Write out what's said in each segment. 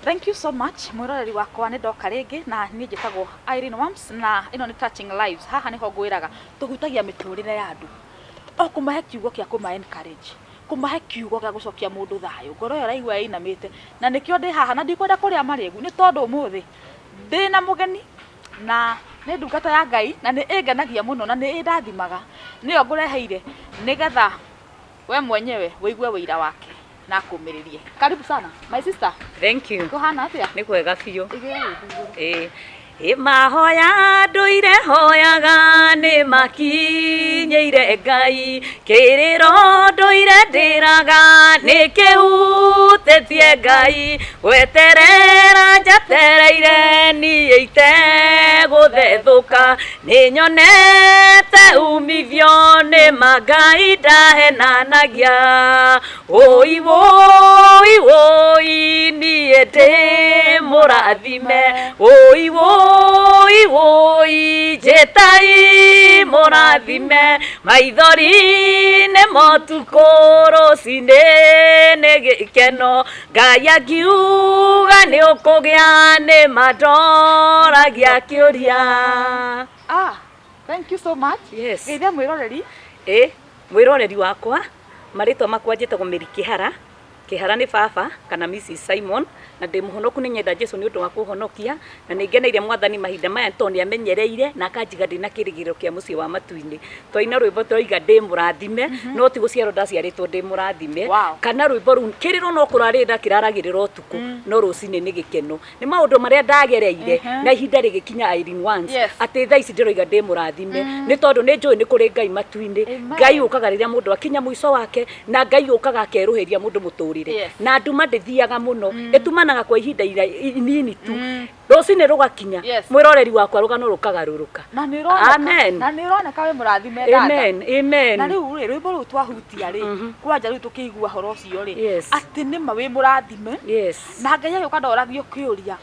Thank you so much mwiroreri wakwa. Nĩ ndoka rĩngĩ na niĩ njĩtagwo Irene Wams na ĩno nĩ Touching Lives. Haha nĩho ngwĩraga tũhutagia mĩtũrĩre ya andũ, o kũmahe kiugo kĩa kũma encourage, kũmahe kiugo gĩa gũcokia mũndũ thayũ, ngoro ĩyo ũraigua ĩinamĩte. Na nĩkĩo ndĩ haha na ndikwenda kũrĩa marĩgu, nĩ tondũ ũmũthĩ ndĩ na mũgeni na nĩ ndungata ya Ngai na nĩ ĩngenagia mũno na nĩ ĩndathimaga. Nĩyo ngũreheire nĩgetha we mwenyewe wĩigue wĩira wake na akũmĩrĩrie. Karibu sana, my sister. Thank you. Kũhana atĩa? Nĩ kwega biũ. Igĩra wĩthĩ igũrũ. Ĩĩ. Ĩ mahoya ndũire hoyaga nĩ makinyĩire Ngai, kĩrĩro ndũire ndĩraga nĩ kĩhutĩtie Ngai, gweterera njetereire niĩ itegũthethũka, nĩ nyonete umithio nĩ ma Ngai ndahenanagia. Wũi wũi wũi niĩ ndĩ mũrathime, wũi wũi wũi njĩtai mũrathime, maithori nĩ motukũ rũcinĩ nĩ gĩkeno, Ngai angiuga nĩ ũkũgĩa nĩ mandoragia kĩũria. Ah, thank you so much. Yes. Geithia mwĩroreri. Ĩ mwĩroreri wakwa, marĩtwa makwa njĩtagwo Mary Kĩhara. Kĩhara nĩ baba kana Mrs Simon, na ndĩ mũhonoku. Nĩ nyenda Jesu nĩ ũndũ wa kũhonokia, na nĩ ngeneire Mwathani mahinda maya nĩ tondũ nĩ amenyereire na akanjiga ndĩna kĩrĩgĩrĩro kĩa mũciĩ wa matu-inĩ. Twaina rwĩmbo tũroiga ndĩ mũrathime, no ti gũciarwo ndaciarĩtwo ndĩ mũrathime. Kana rwĩmbo rũu kĩrĩro no kũrarĩra kĩraragĩrĩra ũtukũ, no rũcinĩ nĩ gĩkeno. Nĩ maũndũ marĩa ndagereire na ihinda rĩgĩkinya, Irene Once, atĩ thaa ici ndĩroiga ndĩ mũrathime nĩ tondũ nĩ njũĩ nĩ kũrĩ Ngai matu-inĩ. Ngai ũkaga rĩrĩa mũndũ akinya mũico wake, na Ngai ũkaga akerũhĩria mũndũ mũtũrĩre. Na nduma ndĩthiaga mũno, ĩtumanaga kwa ihinda inini tu, rũcinĩ rũgakinya. Mwĩroreri wakwa, rũgano rũkagarũrũka. Na nĩ ũroneka. Amen. Na nĩ ũroneka wĩ mũrathime, dada. Amen, amen. Na rĩu rĩ, rwĩmbo rũu twahutia rĩ, kwanja rĩu tũkĩigua horo ũcio rĩ, atĩ nĩma wĩ mũrathime. Na Ngai agĩũka ndoragio kĩũria.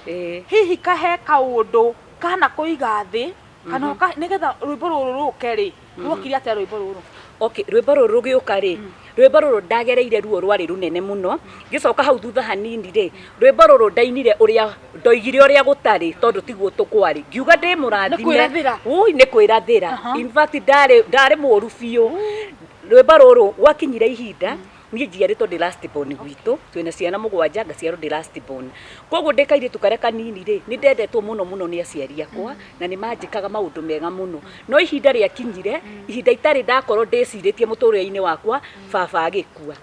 Hihi kahe kaũndũ kana kũiga thĩ kana nĩgetha rwĩmbo rũrũ rũke rĩ, rwokire atĩa rwĩmbo rũrũ? Okay, rwĩmbo rũrũ rũgĩũka rĩ, rwĩmbo rũrũ ndagereire ruo rwarĩ rũnene mũno. Ngĩcoka hau thutha hanini rĩ, rwĩmbo rũrũ ndainire ũrĩa ndoigire ũrĩa gũtarĩ, tondũ tiguo tũkwarĩ. Ngiuga ndĩ mũrathime. Nĩ kwĩrathĩra. Ui, nĩ kwĩrathĩra. In fact ndarĩ mũru biũ. Rwĩmbo rũrũ gwakinyire ihinda niĩ njiarĩtwo ndĩ last born. Gwitũ twĩna ciana mũgwanja, ngaciarwo ndĩ last born. Koguo ndĩ kairĩtu karĩa kanini rĩ, nĩ ndendetwo mũno mũno nĩ aciari akwa na nĩ manjĩkaga maũndũ mega mũno. No ihinda rĩakinyire, ihinda itarĩ ndakorwo ndĩcirĩtie mũtũrĩre-inĩ wakwa, baba agĩkua.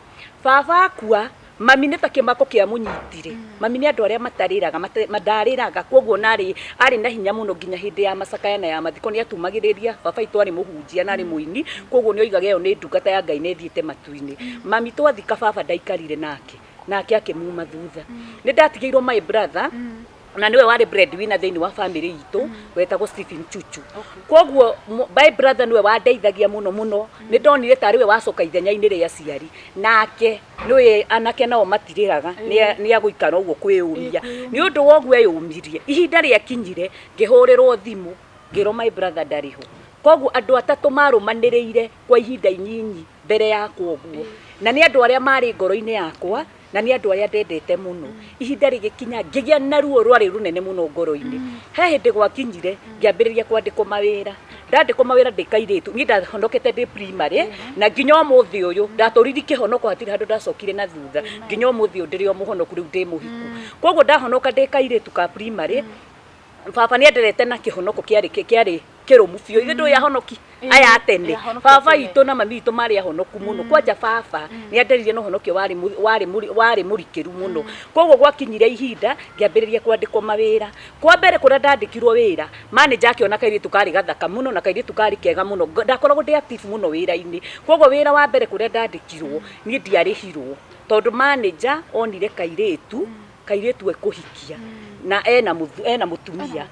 Baba akua, mami nĩ ta kĩmako kĩamũnyitire. Mami nĩ andũ arĩa matarĩraga, ndarĩraga, koguo narĩ arĩ na hinya mũno nginya hĩndĩ ya macakaya na ya mathiko nĩ atumagĩrĩria. Baba witũ arĩ mũhunjia na arĩ mũini, koguo nĩ oigaga ĩyo nĩ ndungata ya Ngai na ĩthiĩte matu-inĩ. Mami twathika baba ndaikarire nake, nake akĩmuma thutha. Nĩ ndatigĩirwo my brother, na nĩwe warĩ breadwinner thĩinĩ wa family itũ, wetagwo Stephen Chuchu. Koguo my brother nĩwe wandeithagia mũno mũno. Nĩ ndonire tarĩ we wacoka ithenya-inĩ rĩa aciari. Nake nĩwe anake nao matirĩraga, nĩ agũikara ũguo kwĩyũmia. Nĩ ũndũ wa ũguo eyũmirie, ihinda rĩakinyire ngĩhũrĩrwo thimũ ngĩrwo my brother ndarĩ ho. Koguo andũ atatũ marũmanĩrĩire kwa ihinda inyinyi mbere yakwa ũguo, na nĩ andũ arĩa marĩ ngoro-inĩ yakwa na nĩ andũ arĩa ndendete mũno. Ihinda rĩgĩkinya ngĩgĩa na ruo rwarĩ rũnene mũno ngoro-inĩ. He hĩndĩ gwakinyire ngĩambĩrĩria kwandĩkwo mawĩra. Ndandĩkwo mawĩra ndĩ kairĩtu, niĩ ndahonokete ndĩ primary na nginya ũmũthĩ ũyũ ndatũririe kĩhonoko, hatirĩ handũ ndacokire na thutha. Nginya ũmũthĩ ũyũ ndĩrĩ o mũhonoku, rĩu ndĩ mũhiku. Koguo ndahonoka ndĩ kairĩtu ka primary, baba nĩ anderete na kĩhonoko kĩarĩ kĩrũmu biũ. Ithuĩ ndũĩ ahonoki aya a tene, baba itũ na mami itũ marĩ ahonoku mũno. Kwanja baba nĩ anderire na ũhonokio warĩ mũrikĩru mũno. Koguo gwakinyire ihinda ngĩambĩrĩria kwandĩkwo mawĩra. Kwa mbere kũrĩa ndandĩkirwo wĩra, manager akĩona kairĩtu karĩ gathaka mũno na kairĩtu karĩ kega mũno. Ndakoragwo ndĩ active mũno wĩra-inĩ. Koguo wĩra wa mbere kũrĩa ndandĩkirwo, niĩ ndiarĩhirwo tondũ manager onire kairĩtu ekũhikia na ena mũtumia.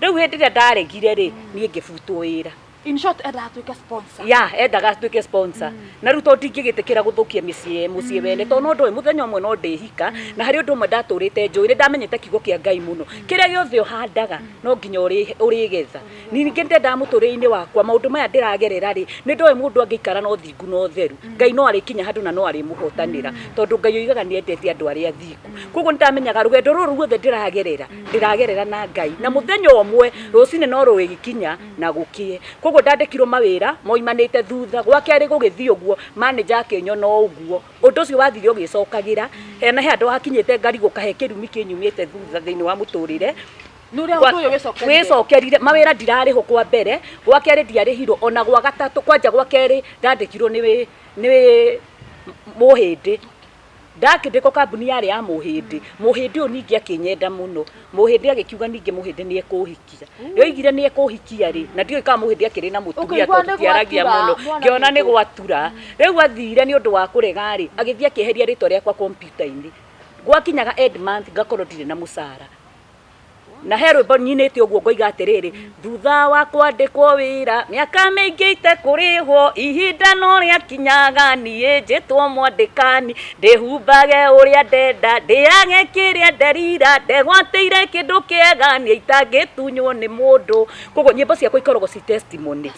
Rĩu hĩndĩ ĩrĩa ndaregire rĩ, niĩ ngĩbutwo wĩra. In short, endaga atuĩke sponsor. Ya, endaga atuĩke sponsor. Na rĩu tondũ ndingĩgĩtĩkĩra gũthũkia mĩciĩ mũciĩ wene, tondũ no ndoĩ mũthenya ũmwe no ndĩhika, na harĩ ũndũ ũmwe ndatũrĩte njũĩ, nĩ ndamenyete kiugo kĩa Ngai mũno, kĩrĩa gĩothe ũhandaga no nginya ũrĩgetha. Ningĩ ndendaga mũtũrĩre-inĩ wakwa maũndũ maya ndĩragerera rĩ, nĩ ndoĩ mũndũ angĩikara na ũthingu na ũtheru, Ngai no arĩkinya handũ na no arĩmũhotanĩra, tondũ Ngai oigaga nĩ endete andũ arĩa athingu. Koguo nĩ ndamenyaga rũgendo rũrũ ruothe ndĩragerera, ndĩragerera na Ngai, na mũthenya ũmwe rũcinĩ no rũrĩkinya na gũkĩe. Koguo ndandĩkirwo mawĩra moimanĩte thutha, gwa kerĩ gũgĩthiĩ ũguo, manager akĩnyona ũguo, ũndũ ũcio wathire ũgĩcokagĩra, na he handũ hakinyĩte ngarigwo kahe kĩrumi kĩnyumĩte thutha thĩinĩ wa mũtũrĩre. Nĩ ũrĩa ũndũ ũyũ wĩcokerire. Wĩcokerire, mawĩra ndirarĩhwo kwa mbere, gwa kerĩ ndiarĩhirwo, ona gwa gatatũ, kwanja gwa kerĩ ndandĩkirwo nĩ nĩ Mũhĩndĩ. Ndakĩndĩkwo kambuni yarĩ ya Mũhĩndĩ. Mũhĩndĩ ũyũ ningĩ akĩnyenda mũno. Mũhĩndĩ agĩkiuga ningĩ Mũhĩndĩ nĩ ekũhikia. Rĩrĩa oigire nĩ ekũhikia rĩ, na ndiũĩ kana Mũhĩndĩ akĩrĩ na mũtumia Ũkĩigua tondũ nĩ tũtiaragia gwatura, mũno. mwana Ngĩona nĩ witũ. gwatura. Rĩu athire nĩ ũndũ wa kũrega rĩ, agĩthiĩ akĩeheria rĩtwa rĩakwa kompiuta-inĩ. Gwakinyaga end month ngakorwo ndirĩ na mũcara. Na he rwĩmbo nyinĩte ũguo ngoiga atĩrĩrĩ, thutha wa kwandĩkwo wĩra mĩaka mĩingĩ itekũrĩhwo, ihinda no rĩakinyaga niĩ njĩtwo mwandĩkani, ndĩhumbage ũrĩa ndenda, ndĩage kĩrĩa nderira, ndegwatĩire kĩndũ kĩega niĩ itangĩtunywo nĩ mũndũ. Koguo nyĩmbo ciakwa ikoragwo ci testimony.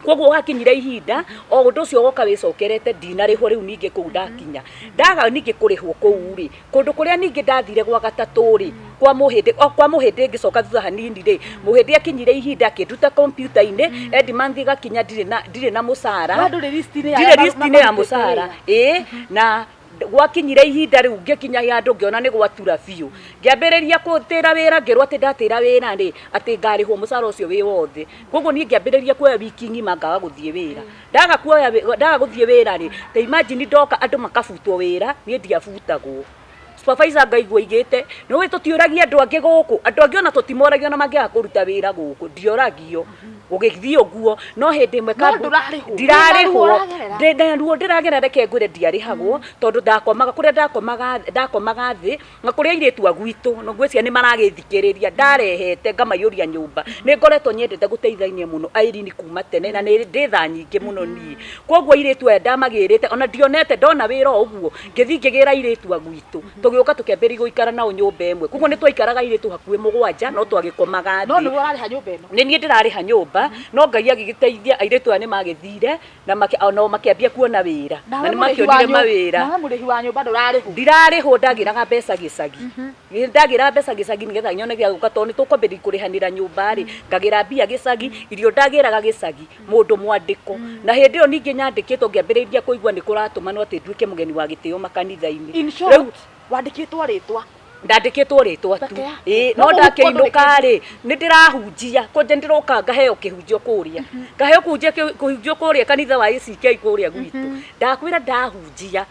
Koguo gwakinyire ihinda o ũndũ ũcio woka wĩcokerete, ndinarĩhwo rĩu ningĩ kũu ndakinya. Ndaga ningĩ kũrĩhwo kũu rĩ, kũndũ kũrĩa ningĩ ndathire gwa gatatũ rĩ, kwa Mũhĩndĩ, o kwa Mũhĩndĩ ngĩcoka thutha hanini rĩ, Mũhĩndĩ akinyire ihinda akĩnduta kompiuta-inĩ, end month ĩgakinya ndirĩ na ndirĩ na mũcara. We ndũrĩ list-inĩ ya Ndirĩ arĩa list-inĩ ya marutĩte mũcara. wĩra. Ĩĩ, na gwakinyire ihinda rĩu ngĩkinya handũ ngĩona nĩ gwatura biũ. Ngĩambĩrĩria gũtĩra wĩra, ngĩrwo atĩ ndatĩra wĩra rĩ, atĩ ngarĩhwo mũcara ũcio wĩ wothe. Koguo niĩ ngĩambĩrĩria kuoya wiki ng'ima ngaga gũthiĩ wĩra. Ndaga kuoya ndaga gũthiĩ wĩra rĩ, ta imagine ndoka andũ makabutwo wĩra, niĩ ndiabutagwo. Supervisor ngaigua aigĩte, nĩ ũĩ tũtiũragia andũ angĩ gũkũ, andũ angĩ ona tũtimoragia ona mangĩaga kũruta wĩra gũkũ, ndioragio. Gũgĩthiĩ ũguo, no hĩndĩ ĩmwe No ndũrarĩhwo. ndirarĩhwo. Wĩna ruo ũragerera. Ndĩna ruo ndĩragerera reke ngwĩre ndiarĩhagwo, tondũ ndakomaga kũrĩa ndakomaga ndakomaga thĩ, na kũrĩa airĩtu a gwitũ, na ngwĩciria nĩ maragĩthikĩrĩria, ndarehete ngamaiyũria nyũmba. Nĩ ngoretwo nyendete gũteithania mũno Irene kuma tene, na nĩ ndĩ tha nyingĩ mũno niĩ. Koguo airĩtu aya ndamagĩrĩte, ona ndionete ndona wĩra o ũguo, ngĩthiĩ ngĩgĩra airĩtu a gwitũ, tũgĩũka tũkĩambĩrĩria gũikara nao nyũmba ĩmwe. Koguo nĩ twaikaraga airĩtu hakuhĩ mũgwanja, no twagĩkomaga No thĩ. nĩwe ũrarĩha nyũmba ĩno. Nĩ niĩ ndĩrarĩha nyũmba, no Ngai agĩgĩteithia airĩtu aya nĩ magĩthire, na onao makĩambia kuona wĩra, na Nawe nĩ mũrĩhi wa makĩonire nyũmba, mawĩra. nawe mũrĩhi wa nyũmba ndũrarĩhwo. Ndirarĩhwo, ndagĩraga mbeca gĩcagi. Ndagĩraga mbeca gĩcagi nĩgetha nyone gĩa gũka, tondũ nĩ tũkwambĩrĩria kũrĩhanĩra nyũmba rĩ, ngagĩra mbia gĩcagi, irio ndagĩraga gĩcagi, mũndũ mwandĩko. Na hĩndĩ ĩyo ningĩ nyandĩkĩtwo ngĩambĩrĩria kũigua nĩ kũratũmanwo atĩ nduĩke mũgeni wa gĩtĩo makanitha-inĩ. In short, wandĩkĩtwo rĩtwa. Ndandĩkĩtwo rĩtwa tu. Peke yako. Ĩĩ, No no mũhuko ndakĩinũka ndũrĩ rĩ, nĩ ndĩrahunjia, kwanja ndĩroka ngaheo kĩhunjio kũrĩa. Ngaheo kũhunjio kũrĩa kanitha wa ACK kũrĩa gwitũ. Ndakwĩra ndahunjia.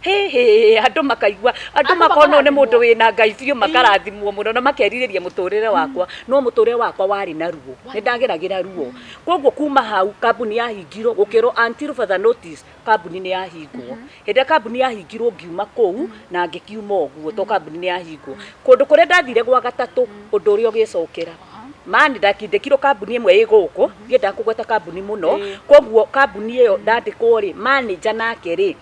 Hĩ hĩ, andũ makaigua, andũ Andũ makonwo nĩ mũndũ makarathimwo. wĩna Ngai biũ, makarathimwo mũno na makerirĩria mũtũrĩre wakwa. No mũtũrĩre wakwa warĩ na ruo. Nĩ ndageragĩra ruo. Koguo kuma hau kambuni yahingirwo, gũkĩrwo until further notice, kambuni nĩ yahingwo. Hĩndĩ ĩrĩa kambuni yahingirwo ngiuma kũu na ngĩkiuma ũguo tondũ kambuni nĩ yahingwo. Kũndũ kũrĩa ndathire gwa gatatũ ũndũ ũrĩa ũgĩcokera. Mani ndakindĩkirwo kambuni ĩmwe ĩ gũkũ, ndiendaga kũgweta kambuni mũno, koguo kambuni ĩyo ndandĩkwo rĩ, manager nake rĩ,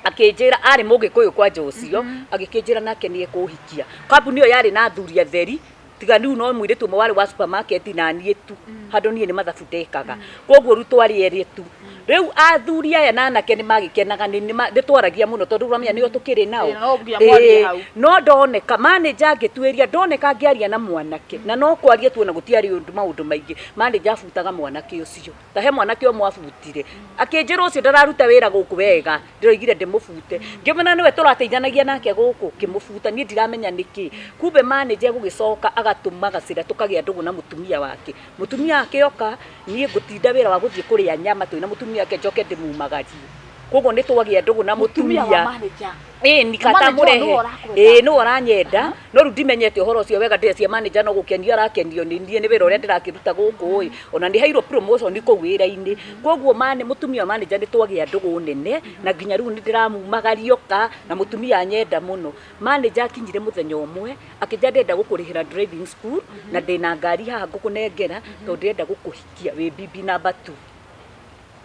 akĩnjĩra arĩ mũgĩkũyũ kwanja ũcio, agĩkĩnjĩra nake nĩ ekũhikia. Kambuni ĩyo yarĩ na athuri atheri, tiga rĩu no mũirĩtu ũmwe warĩ wa supermarket na niĩ tu, handũ niĩ nĩ mathabu ndekaga. Koguo rĩu twarĩ erĩ tu. Rĩu athuri aya na anake nĩ magĩkenaga nĩ twaragia mũno tondũ ũramenya nĩo tũkĩrĩ nao. Ĩĩ, no nginya mwarie hau. No ndoneka manager angĩtuĩria, ndoneka ngĩaria na mwanake, na no kwaria tu ona gũtiarĩ ũndũ maũndũ maingĩ, manager abutaga mwanake ũcio. Ta he mwanake ũmwe abutire, akĩnjĩra ũcio ndararuta wĩra gũkũ wega, ndĩroigire ndĩmũbute. Ngĩmwĩra nĩwe tũrateithanagia nake gũkũ, ngĩmũbuta, niĩ ndiramenya nĩkĩ. Kumbe manager egũgĩcoka agatũma gacĩra tũkagĩa ndũgũ na mũtumia wake. Mũtumia wake oka, niĩ ngũtinda wĩra wa gũthiĩ kũrĩa nyama twĩna mũtumia wake njoke ndĩmumagarie. Koguo nĩ twagĩa ndũgũ na Mũtumia wa mũtumia. manager. Ĩĩ ni Na kata manager mũrehe. nĩwe ũrakwenda. Ĩĩ nĩwe ũranyenda, no rĩu ndimenyete ũhoro ũcio wega, ndĩreciria manager no gũkenio arakenio nĩ niĩ nĩ wĩra ũrĩa ndĩrakĩruta gũkũ ĩ, ona nĩ heirwo promotion kũu wĩra-inĩ. Koguo mũtumia wa manager nĩ twagĩa ndũgũ nene, na nginya rĩu nĩ ndĩramumagaria oka, na mũtumia anyenda mũno. Manager akinyire mũthenya ũmwe, akĩnjĩra ndĩrenda gũkũrĩhĩra driving school, na ndĩna ngari haha ngũkũnengera, tondũ ndĩrenda gũkũhikia wĩ bibi number two.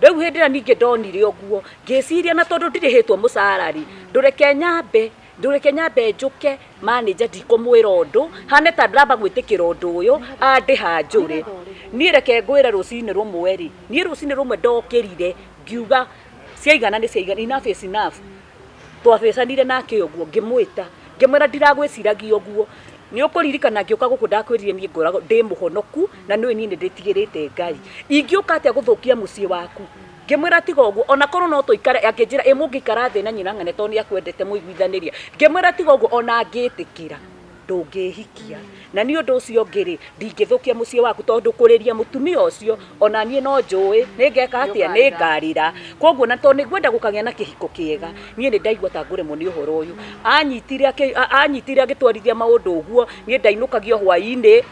Rĩu hĩndĩ ĩrĩa ningĩ ndonire ũguo, ngĩciria na tondũ ndirĩhĩtwo mũcara rĩ, ndũreke nyambe, ndũreke nyambe njũke manager ndikũmwĩra ũndũ, hane ta ndĩramba gwĩtĩkĩra ũndũ ũyũ, andĩha njũre. Niĩ reke ngwĩre rũcinĩ rũmwe rĩ, niĩ rũcinĩ rũmwe ndokĩrire, ngiuga ciaigana nĩ ciaigana, enough is enough. Twabĩcanire nake ũguo, ngĩmwĩta, ngĩmwĩra ndiragwĩciragia ũguo, nĩ ũkũririkana ngĩũka gũkũ ndakwĩrire niĩ ngoragwo ndĩ mũhonoku na nĩũĩ niĩ nĩ ndĩtigĩrĩte Ngai. Ingĩũka atĩa gũthũkia mũciĩ waku? Ngĩmwĩra tiga ũguo, ona korwo no tũikare, akĩnjĩra ĩ mũngĩikara thĩ na nyina ng'ane tondũ nĩ akwendete mũiguithanĩrie. Ngĩmwĩra tiga ũguo ona angĩtĩkĩra. Ndũngĩhikia. Na niĩ ũndũ ũcio ũngĩ-rĩ, ndingĩthũkia mũciĩ waku tondũ kũrĩria mũtumia ũcio, ona niĩ no njũĩ nĩ ngeka atĩa, nĩ ngarĩra. Kwoguo na tondũ nĩ ngwenda gũkagĩa na kĩhiko kĩega, niĩ nĩ ndaigua ta ngũremwo nĩ ũhoro ũyũ. Anyitire anyitire agĩtwarithia maũndũ ũguo, niĩ ndainũkagio hwainĩ.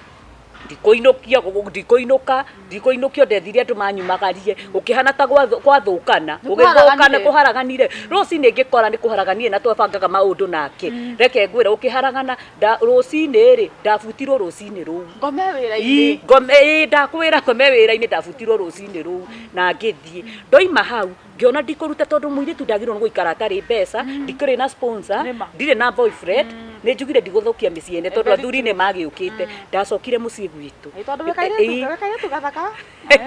Ndikũinũkio, ndikũinũka, ndikũinũkio ndethire andũ manyumagarie, gũkĩhana ta gwathũkana, gũgĩthũkana, kũharaganire. Rũcinĩ ngĩkora nĩ kũharaganire na twabangaga maũndũ nake. Reke ngwĩre gũkĩharagana, rũcinĩ rĩ, ndabutirwo rũcinĩ rũu. Ngome wĩra-inĩ. Ngome, ĩĩ ndakwĩra ngome wĩra-inĩ ndabutirwo rũcinĩ rũu na ngĩthiĩ. Ndoima hau, ngĩona ndikũruta tondũ mũirĩtu ndagĩrĩirwo nĩ gũikara atarĩ mbeca, ndikĩrĩ na sponsor, Nĩma. ndirĩ na boyfriend, nĩ njugire ndigũthũkia mĩciĩ ene tondũ Very athuri nĩ magĩũkĩte. Ndacokire mũciĩ gwitũ. Ĩ, tondũ wĩ kairĩtu Ĩ, wĩ kairĩtu gathaka. Eh,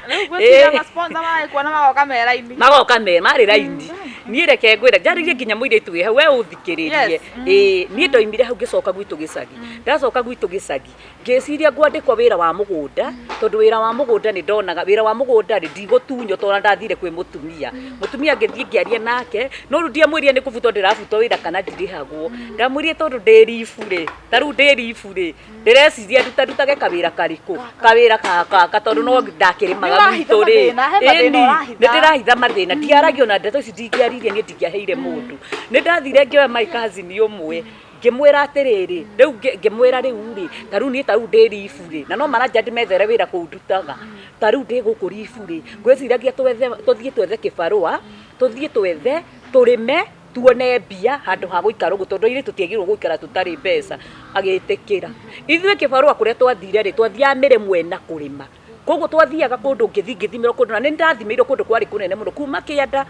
Rĩu ngwĩciria ma sponsor maragĩkuona magoka me raini. Magoka me marĩ raini. Niĩ reke ngwĩre, njarĩrie nginya mũirĩtu wĩ hau, we ũthikĩrĩrie. Yes. Ĩĩ, niĩ ndoimire hau ngĩcoka gwitũ gĩcagi. Ndacoka gwitũ gĩcagi, Ngĩciria ngwandĩkwo wĩra wa mũgũnda, tondũ wĩra wa mũgũnda nĩ ndonaga, wĩra wa mũgũnda rĩ, ndigũtunywo tondũ ona ndathire kwĩ mũtumia. Mũtumia ngĩthiĩ ngĩaria nake, no rĩu ndiamwĩrire nĩ kũbutwo ndĩrabutwo wĩra kana ndirĩhagwo. Ndamwĩrire tondũ ndĩ ribu rĩ, ta rĩu ndĩ ribu rĩ, ndĩreciria ndutandutage kawĩra karĩkũ? Kawĩra gaka tondũ no ndakĩrĩmaga Nĩũrahitha gwitũ rĩ. mathĩna, he mathĩna Ĩni, ũrahitha. nĩndĩrahitha mathĩna. Ndiaragia ona ndeto ici ndingĩaririe niĩ ndingĩaheire mũndũ. Nĩndathire ngĩoya my cousin ũmwe, Ngĩmwĩra atĩrĩrĩ, rĩu ngĩmwĩra rĩu rĩ, ta rĩu niĩ ta rĩu ndĩ ribu rĩ, na no maranja ndĩmethere wĩra kũu ndutaga, ta rĩu ndĩ gũkũ ribu rĩ, ngwĩciragia twethe, tũthiĩ twethe kĩbarũa, tũthiĩ twethe, tũrĩme, tuone mbia handũ ha gũikara ũguo tondũ airĩtu tũtiagĩrĩirwo gũikara tũtarĩ mbeca. Agĩtĩkĩra. Ithuĩ kĩbarũa kũrĩa twathire rĩ, twathiaga mĩrĩmo ĩna kũrĩma. Koguo twathiaga kũndũ ngĩthiĩ ngĩthimĩrwo kũndũ, na nĩ ndathimĩirwo kũndũ kwarĩ kũnene mũno, kuma kĩanda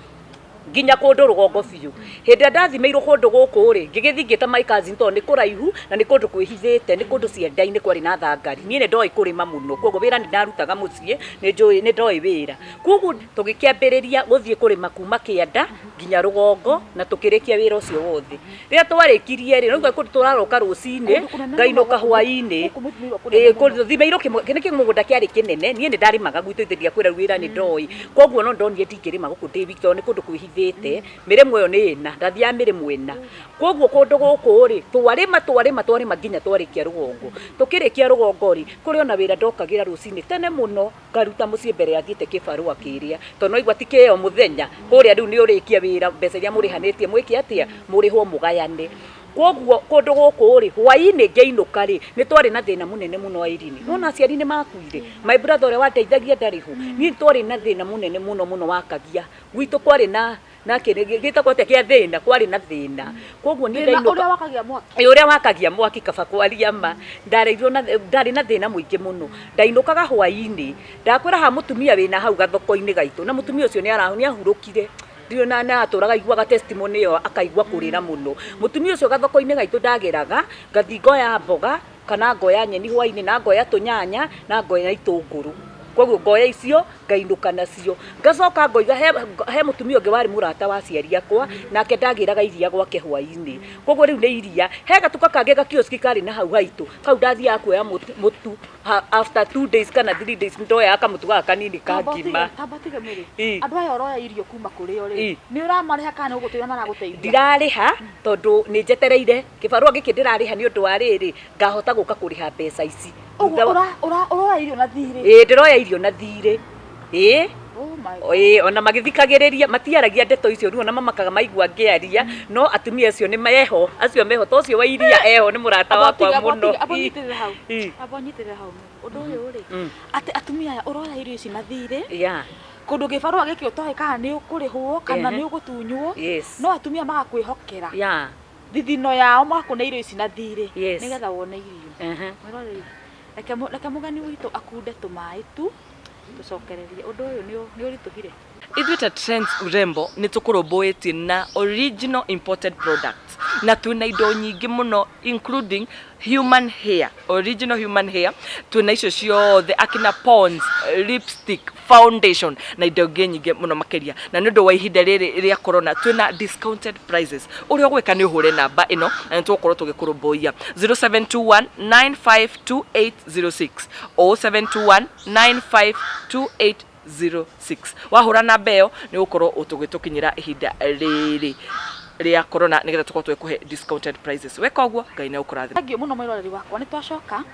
nginya kũndũ rũgongo biũ. Hĩndĩ ĩrĩa ndathimĩirwo kũndũ gũkũ rĩ, ngĩgĩthiĩ ngĩta my cousin tondũ nĩ kũraihu na nĩ kũndũ kwĩhithĩte, nĩ kũndũ cianda-inĩ kwarĩ na thangari. Niĩ nĩ ndoĩ kũrĩma mũno, koguo wĩra nĩ ndarutaga mũciĩ, nĩ njũĩ, nĩ ndoĩ wĩra. Koguo tũgĩkĩambĩrĩria gũthiĩ kũrĩma kuma kĩanda nginya rũgongo na tũkĩrĩkia wĩra ũcio wothe. Rĩrĩa twarĩkirie rĩ, rĩu kũndũ tũraroka rũcinĩ, Kũndũ kũnene mũno ngainũka gũkũ. hwainĩ. Gũkũ mũthimĩirwo kũnene Ĩĩ, mũno. thimĩirwo kĩmwe, nĩ kĩmũgũnda kĩarĩ kĩnene, niĩ nĩ ndarĩmaga gwitũ ithe ndiakwĩra rĩu wĩra nĩ ndoĩ. Koguo no ndonire ndingĩrĩma gũkũ ndĩ wiki tondũ nĩ kũndũ kwĩhithĩte, mĩrĩmo ĩyo nĩ ĩna, ndathiaga mĩrĩmo ĩna. Koguo kũndũ gũkũ rĩ, twarĩma twarĩma twarĩma nginya twarĩkia rũgongo. Tũkĩrĩkia rũgongo rĩ, kũrĩ ona wĩra ndokagĩra rũcinĩ tene mũno, ngaruta mũciĩ mbere ya thiĩte kĩbarũa kĩrĩa, tondũ nĩwaigua ti kĩo mũthenya, kũrĩa rĩu nĩ ũrĩkia wĩra mbeca iria mũrĩhanĩtie mwĩke atĩa, mũrĩhwo mũgayane. Kwoguo kũndũ gũkũ rĩ, hwainĩ ngĩinũka rĩ, nĩ twarĩ na thĩna mũnene mũno Irene. Nĩ wona aciari nĩ makuire, my brother ũrĩa wandeithagia ndarĩ ho. Niĩ nĩ twarĩ na thĩna mũnene mũno mũno wakagia. Gwitũ kwarĩ na na kĩrĩ gĩtagwo atĩa kĩa thĩna, kwarĩ na thĩna. Kwoguo niĩ Thĩna ndainũka ũrĩa wakagia mwaki. Ĩ ũrĩa wakagia mwaki kaba kwaria ma. Ndarerirwo na ndarĩ na thĩna mũingĩ mũno. Ndainũkaga hwainĩ, ndakwĩra ha mũtumia wĩna hau gathoko-inĩ gaitũ, na mũtumia ũcio nĩ ahurũkire. Ndiũĩ na na atũraga aiguaga testimony ĩyo akaigua kũrĩra mũno. Mũtumia ũcio gathoko-inĩ gaitũ ndageraga, ngathiĩ ngoya mboga, kana ngoya nyeni hwainĩ, na ngoya tũnyanya, na ngoya itũngũrũ. Koguo ngoya icio, ngainũka nacio. Ngacoka ngoiga he, he mũtumia ũngĩ warĩ mũrata wa aciari akwa, nake ndagĩraga iria gwake hwainĩ. Koguo rĩu nĩ iria. He gatuka kangĩ ga kiosk karĩ na hau haitũ, kau ndathiaga kuoya mũtu after 2 days kana 3 days nĩ ndoyaga kamũtu gaka kanini ka ngima. Tamba tige mwĩrĩ. Ĩ. Andũ aya ũroya irio kuma kũrĩ o rĩ, Ĩ. nĩ ũramarĩha kana nĩ gũgũteithia maragũteithia? Ndirarĩha tondũ nĩ njetereire kĩbarũa gĩkĩ ndĩrarĩha nĩ ũndũ wa rĩrĩ, ngahota gũka kũrĩha mbeca ici. Ũguo Thutha wa- ũroya irio na thirĩ? Ĩĩ ndĩroya irio na thirĩ. Ĩĩ. Oh my God. Ĩĩ, ona magĩthikagĩrĩria matiaragia ndeto icio rĩu ona mamakaga maigua ngĩaria no atumia acio nĩ meho acio meho to ũcio wa iria eho nĩ mũrata wakwa mũno. Amba ũnyitĩrĩre hau. Ĩ. Amba ũnyitĩrĩre hau. Ũndũ ũyũ rĩ, Mm. atĩ atumia aya ũroya irio ici na thirĩ, Yeah. kũndũ gĩbarũa gĩkĩ ũtoĩ kana nĩ ũkũrĩhwo kana Ehe. nĩ ũgũtunywo, Yes. no atumia magakwĩhokera Yeah. thithino yao magakũne irio ici na thirĩ Yes. nĩgetha wone irio. Uh-huh. Mwĩroreri, reke mũgeni witũ akunde tũmaĩ tu tũcokererie ũndũ ũyũ nĩ ũritũhire. Ithuĩ ta Trends Urembo nĩ tũkũrũmbũĩtie na original imported products na twĩna indo nyingĩ mũno including human hair, original human hair, twĩna icio ciothe akina Pond's, lipstick, foundation na indo ingĩ nyingĩ mũno makĩria. Na nĩ ũndũ wa ihinda rĩrĩ rĩa corona twĩna discounted prices. Ũrĩa ũgwĩka nĩ ũhũre namba ĩno na nĩ tũgũkorwo tũgĩkũrũmbũiya 0721 952806 0721 952806. Wahũra namba ĩyo nĩ ũgũkorwo ũtũgĩtũkinyĩra ihinda rĩrĩ rĩa corona nĩgetha tũkorwo tũgĩkũhe discounted prices. Weka ũguo Ngai nĩ egũkũrathima. Thank you mũno mwĩroreri wakwa, nĩ twacoka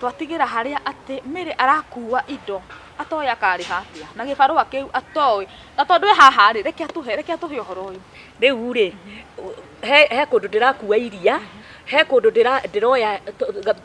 twatigĩra harĩa atĩ Mary arakua indo atoĩ akarĩha atĩa na gĩbarũa kĩu atoĩ, na tondũ e haha rĩ, reke atũhe ũhoro ũyũ. Rĩu rĩ, he kũndũ ndĩrakua iria, he kũndũ ndĩroya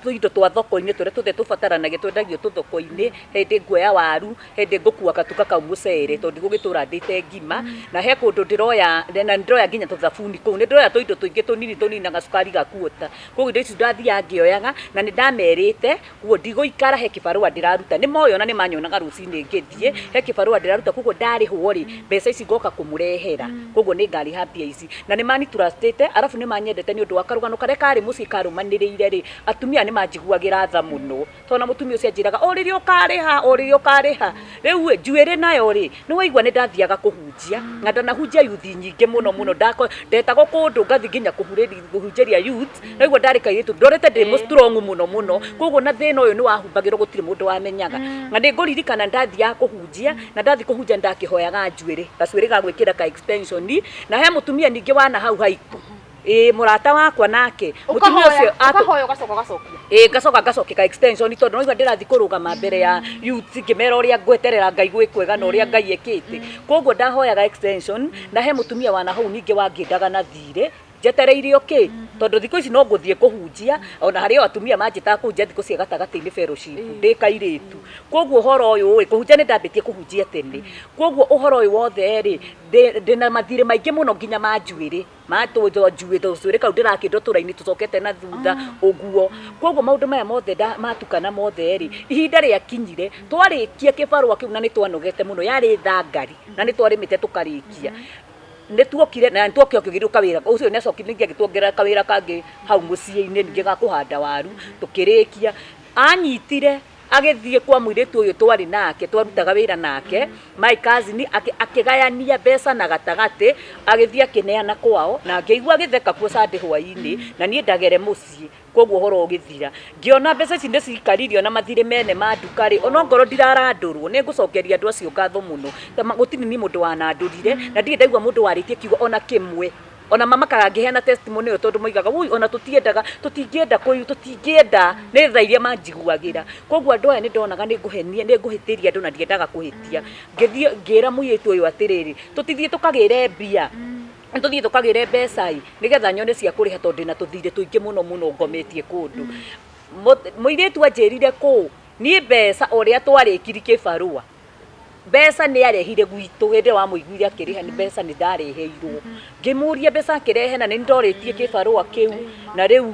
tũindo twa thoko-inĩ tũrĩa tuothe tũbataranagia twendagio tũthoko-inĩ, hĩndĩ nguoya waru, hĩndĩ ngũkua gatuka kau mũcere tondũ ndigũgĩtũra ndĩte ngima, na he kũndũ ndĩroya, na ndĩroya nginya tũthabuni kũu, nĩ ndĩroya tũindo tũingĩ tũnini tũnini na gacukari gakuota. Koguo indo icio ndathiaga ngĩoyaga na nĩ ndamerĩte koguo ndigũikara, he kĩbarũa ndĩraruta, nĩ moĩ ona nĩ manyonaga rũcinĩ ngĩthiĩ, he kĩbarũa ndĩraruta, koguo ndarĩhwo rĩ, mbeca ici ngoka kũmũrehera, koguo nĩ ngarĩha mbia ici. Na nĩ manitrustĩte, arabu nĩ manyendete nĩ ũndũ wa karũgano karĩa karĩ mũciĩ karũmanĩrĩire rĩ, atumia nĩ manjiguagĩra tha mũno, tondũ na mũtumia ũcio anjĩraga o rĩrĩa ũkarĩha, o rĩrĩa ũkarĩha. Rĩu ĩ, njuĩrĩ nayo rĩ, nĩ waigua nĩ ndathiaga kũhunjia, na ndanahunjia yuthi nyingĩ mũno mũno, ndetagwo kũndũ ngathiĩ nginya kũhunjĩria youth, na waigua ndarĩ kairĩtu, ndorĩte ndĩ mũ strong mũno mũno, koguo na thĩna ũyũ nĩ wahumbagĩrwo gũtirĩ mũndũ wamenyaga. Na nĩ ngũririkana ndathiaga kũhunjia, na ndathiĩ kũhunjia ndakĩhoyaga njuĩrĩ, gacuĩrĩ ga gwĩkĩra ka extension, na he mũtumia ningĩ wana hau haitũ. Ĩĩ, mũrata wakwa nake, mũtumia ũcio Ũkahoya ũgacoka ũgacokia. Ĩĩ, ngacoka ngacokia ka extension tondũ no igua ndĩrathiĩ kũrũgama mbere ya youth ngĩmera ũrĩa ngweterera Ngai gwĩ kwega na ũrĩa Ngai ekĩte. Koguo ndahoyaga extension, na he mũtumia wana hau ningĩ wangĩndaga na thirĩ, njetereire o kĩ, tondũ thikũ ici no ngũthiĩ kũhunjia, ona harĩ o atumia manjĩtaga kũhunjia thikũ cia gatagatĩ-inĩ fellowship, ndĩ kairĩtu. Koguo ũhoro ũyũ ĩ, kũhunjia nĩ ndambĩtie kũhunjia tene. Koguo ũhoro ũyũ wothe rĩ, ndĩna mathirĩ maingĩ mũno nginya ma njuĩrĩ. Matũnjwo njuĩ tũcuĩrĩ kau ndĩrakĩndwo tũraini tũcokete na thutha ũguo. Koguo maũndũ maya mothe matukana mothe rĩ, ihinda rĩakinyire twarĩkia kĩbarũa kĩu na nĩ twanogete mũno, yarĩ thangari na nĩ twarĩmĩte tũkarĩkia. Nĩ tuokire na nĩ twakĩongereirwo kawĩra, ũcio nĩ acokire ningĩ agĩtuongerera kawĩra kangĩ hau mũciĩ-inĩ ningĩ ga kũhanda waru, tũkĩrĩkia. Anyitire agĩthiĩ kwa mũirĩtu ũyũ twarĩ nake, twarutaga wĩra nake, my cousin, akĩgayania mbeca na gatagatĩ, agĩthiĩ akĩneana kwao, na ngĩigua agĩtheka kuo Sunday hwaĩ-inĩ, na niĩ ndagere mũciĩ, koguo ũhoro ũgĩthira. Ngĩona mbeca ici nĩ cikaririo na mathirĩ mene ma nduka rĩ, ona ngorwo ndirarandũrwo, nĩ ngũcokeria andũ acio ngatho mũno. Gũtirĩ niĩ mũndũ wanandũrire, na ndirĩ ndaigua mũndũ warĩtie kiugo ona kĩmwe. Ona mamakaga ngĩheana testimony ĩyo tondũ moigaga, woi ona tũtiendaga, tũtingĩenda kũu, tũtingĩenda, nĩ tha iria manjiguagĩra. Koguo andũ aya nĩ ndonaga nĩ ngũhenia, nĩ ngũhĩtĩria andũ na ndiendaga kũhĩtia. Ngĩthiĩ ngĩra mũirĩtu ũyũ atĩrĩrĩ, tũtithiĩ tũkagĩre mbia, tũthiĩ tũkagĩre mbeca ĩ, nĩgetha nyone cia kũrĩha tondũ ndĩna tũthirĩ tũingĩ mũno mũno ngometie kũndũ. Mũirĩtu anjĩrire kũ, niĩ mbeca ũrĩa twarĩkirie kĩbarũa, mbeca nĩ arehire gwitũ hĩndĩ ĩrĩa wamũiguire akĩrĩha nĩ mbeca nĩ ndareheirwo. Ngĩmũria mbeca akĩrehe na nĩ ndorĩtie kĩbarũa kĩu, na rĩu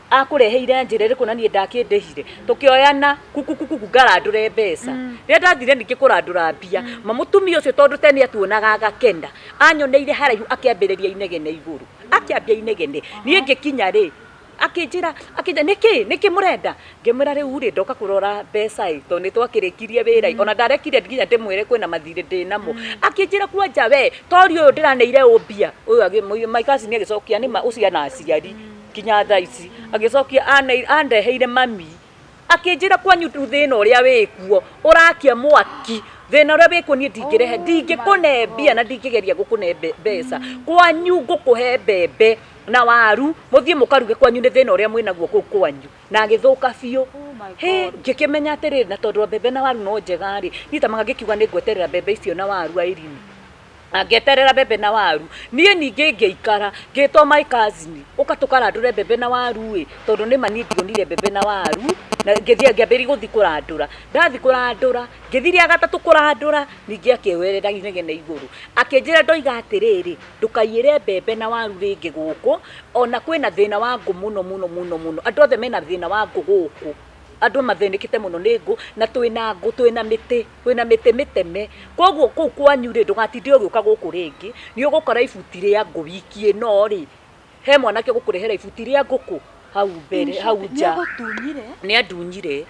akũreheire njĩra ĩrĩkũ na niĩ ndakĩndĩhire. Tũkĩoyana kukukuku ngarandũre mbeca. Rĩrĩa ndathire ningĩ kũrandũra mbia, ma mũtumia ũcio tondũ tene atuonaga agakena, anyoneire haraihu akĩambĩrĩria inegene igũrũ. Akĩambia inegene. Niĩ ngĩkinya rĩ, akĩnjĩra, akĩnjĩra, nĩkĩ, nĩkĩ mũrenda? Ngĩmwĩra rĩu rĩ, ndoka kũrora mbeca ĩ, tondũ nĩ twakĩrĩkirie wĩra ĩ, ona ndarekire nginya ndĩmwĩre kwĩna mathirĩ ndĩnamo. Akĩnjĩra kwanja we, tori ũyũ ndĩraneire ũ mbia? Ũyũ my cousin agĩcokia nĩma ũcio ena aciari nginya thaa ici. Agĩcokia andeheire mami. Akĩnjĩra kwanyu thĩna ũrĩa wĩkuo, ũrakia mwaki, thĩna ũrĩa wĩkuo niĩ ndingĩrehe, ndingĩkũne mbia na ndingĩgeria gũkũne mbeca. Kwanyu ngũkũhe mbembe. Na waru, mũthiĩ mũkaruge kwanyu nĩ thĩna ũrĩa mwĩnaguo kũu kwanyu. Na agĩthũka biũ. Oh my Hĩ, God. ngĩkĩmenya atĩrĩrĩ, na tondũ mbembe na waru no njega rĩ, niĩ ta ngĩkiuga nĩ ngweterera mbembe icio na waru Irene. Na ngĩeterera mbembe na waru. Niĩ ningĩ ngĩikara, ngĩtwo my cousin, ũka tũkarandũre mbembe na waru ĩ, tondũ nĩma niĩ ndionire mbembe na waru, na ngĩthiĩ ngĩambĩrĩria gũthiĩ kũrandũra. Ndathiĩ kũrandũra, ngĩthiĩ rĩa gatatũ kũrandũra, ningĩ akĩoerera inegene igũrũ. Akĩnjĩra ndoiga atĩrĩrĩ, ndũkaiyĩre mbembe na waru rĩngĩ gũkũ, ona kwĩna thĩna wa ngũ mũno mũno mũno mũno. Andũ othe mena thĩna wa ngũ gũkũ. Andũ mathĩnĩkĩte mũno nĩ ngũ, na twĩna ngũ, twĩna mĩtĩ, twĩna mĩtĩ mĩteme. Koguo kũu kwanyu rĩ, ndũgatinde ũgĩũka gũkũ rĩngĩ, nĩ ũgũkora ibuti rĩa ngũ wiki ĩno rĩ, he mwanake ũgũkũrehera ibuti rĩa ngũkũ hau mbere, hau nja. Nĩagũtunyire? Nĩ andunyire.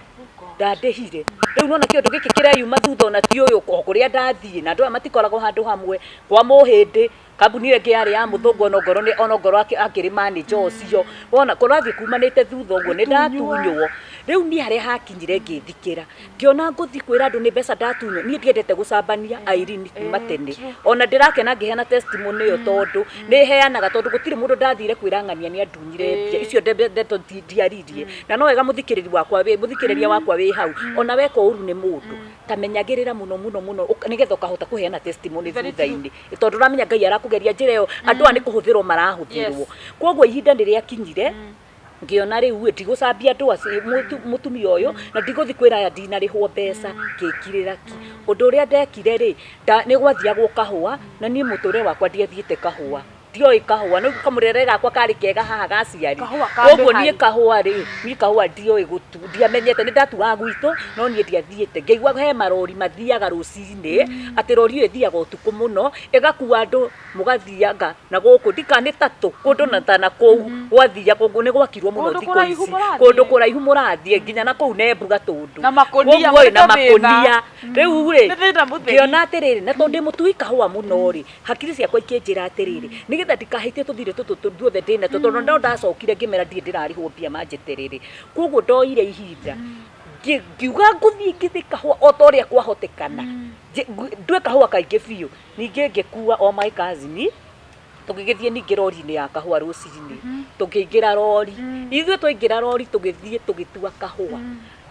Ndandĩhire. Rĩu nĩwona kĩũndũ gĩkĩ kĩreyuma thutha ona ti ũyũ, o kũrĩa ndathiĩ, na andũ aya matikoragwo handũ hamwe, kwa mũhĩndĩ, kambuni ĩyo ĩngĩ yarĩ ya mũthũngũ ona ongorwo nĩ ona ongorwo akĩrĩ manager ũcio. Wona kũrathiĩ kumanĩte thutha ũguo nĩ ndatunywo. Rĩu niĩ harĩa hakinyire ngĩthikĩra, ngĩona ngũthiĩ kwĩra andũ nĩ mbeca ndatunywo, niĩ ndiendete gũcambania Irene kuma tene. Ona ndĩrakena ngĩheana testimony ĩyo tondũ nĩ heanaga tondũ gũtirĩ mũndũ ndathire kwĩra ng'ania nĩ andunyire mbia. Icio ndeto ndiaririe. Na no wega mũthikĩrĩri wakwa wĩ mũthikĩrĩria wakwa wĩ hau, ona weka ũru nĩ mũndũ, ta menyagĩrĩra mũno mũno mũno nĩgetha ũkahota kũheana testimony thutha-inĩ. Tondũ ũramenya Ngai arakũgeria njĩra ĩyo, andũ aya nĩ kũhũthĩrwo marahũthĩrwo. Koguo ihinda nĩ rĩakinyire, ngĩona rĩu ĩ, ndigũcambia andũ acio, mũtumia ũyũ, na ndigũthiĩ kwĩra aya ndinarĩhwo mbeca, ngĩkirĩra ki. Ũndũ ũrĩa ndekire rĩ, nĩ gwathiagwo kahũa, na niĩ mũtũrĩre wakwa ndiathiĩte kahũa. Ndioĩ kahũa, no kamũrere gakwa karĩ kega haha ga aciari. Kahũa ka Koguo niĩ mĩhari. kahũa rĩ, niĩ kahũa ndioĩ gũtu, ndiamenyete, nĩ ndatuaga gwitũ, no niĩ ndiathiĩte. Ngĩigua he marori mathiaga rũcinĩ, atĩ rori ĩyo ĩthiaga ũtukũ mũno, ĩgakua andũ mũgathianga na gũkũ, ndika nĩ tatũ, kũndũ na ta na kũu, gwathiagwo ũguo, nĩ gwakirwo mũno Kũndũ thikũ kũraihu ici. mũrathiĩ. Kũndũ kũraihu mũrathiĩ, nginya na kũu Nembu Gatũndũ. Na makũnia, Koguo ĩ, na mũrĩ thĩna. makũnia. Rĩu rĩ, Nĩ thĩna mũtheri. ngĩona atĩrĩrĩ, na tondũ ndĩ mũtui kahũa mũno rĩ, hakiri ciakwa ikĩnjĩra atĩrĩrĩ, nĩgetha ndikahĩtie tũthirĩ tũtũ tuothe ndĩnatuo, tondũ no ndacokire ngĩmera ndirĩ ndĩrarĩhwo mbia manjeterere. Koguo ndoire ihinda, ngiuga ngũthiĩ ngĩthĩ kahũa o ta ũrĩa kwahotekana. Ndue kahũa kaingĩ biũ. Ningĩ ngĩkua o my cousin, tũgĩgĩthiĩ ningĩ rori-inĩ ya kahũa rũcinĩ. Tũkĩingĩra rori. Ithuĩ twaingĩra rori tũgĩthiĩ tũgĩtua kahũa.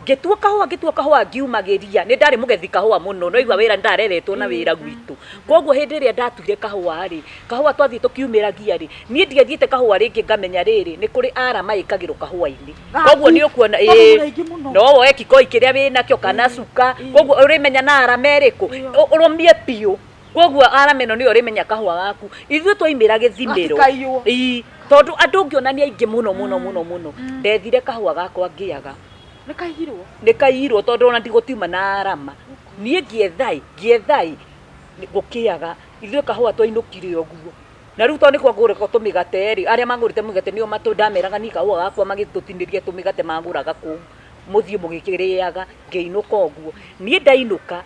Ngĩtua kahũa, ngĩtua kahũa ngiumagĩria. Nĩ ndarĩ mũgethi kahũa mũno, no igua wĩra nĩ ndareretwo na wĩra gwitũ. Koguo hĩndĩ ĩrĩa ndatuire kahũa rĩ, kahũa twathiĩ tũkiumĩragia rĩ, niĩ ndiathiĩte kahũa rĩngĩ ngamenya rĩrĩ, nĩ kũrĩ arama ĩkagĩrwo kahũa-inĩ. Koguo nĩ ũkuona, ĩĩ, no woe kikoi kĩrĩa wĩnakĩo kana cuka, koguo ũrĩmenya na arama ĩrĩkũ, ũrũmie biũ. Koguo arama ĩno nĩyo ũrĩmenya kahũa gaku. Ithuĩ twaimĩra gĩthimĩro. Gatikaiywo. Ii, tondũ andũ ngĩona nĩ aingĩ mũno mũno mũno mũno. Ndethire kahũa gakwa ngĩaga. Nĩ kaiyirwo? Nĩ kaiyirwo tondũ ona ndigũtiuma na arama. Niĩ ngĩetha ĩ, ngĩetha ĩ, gũkĩaga. Ithuĩ kahũa twainũkire ũguo. Na rĩu tondũ nĩ kwagũragwo tũmĩgate rĩ, arĩa magũrĩte mĩgate nĩo ndameraga niĩ kahũa gakwa magĩtũtinĩria tũmĩgate magũraga kũu. Mũthiĩ mũgĩkĩrĩaga, ngĩinũka ũguo. Niĩ ndainũka,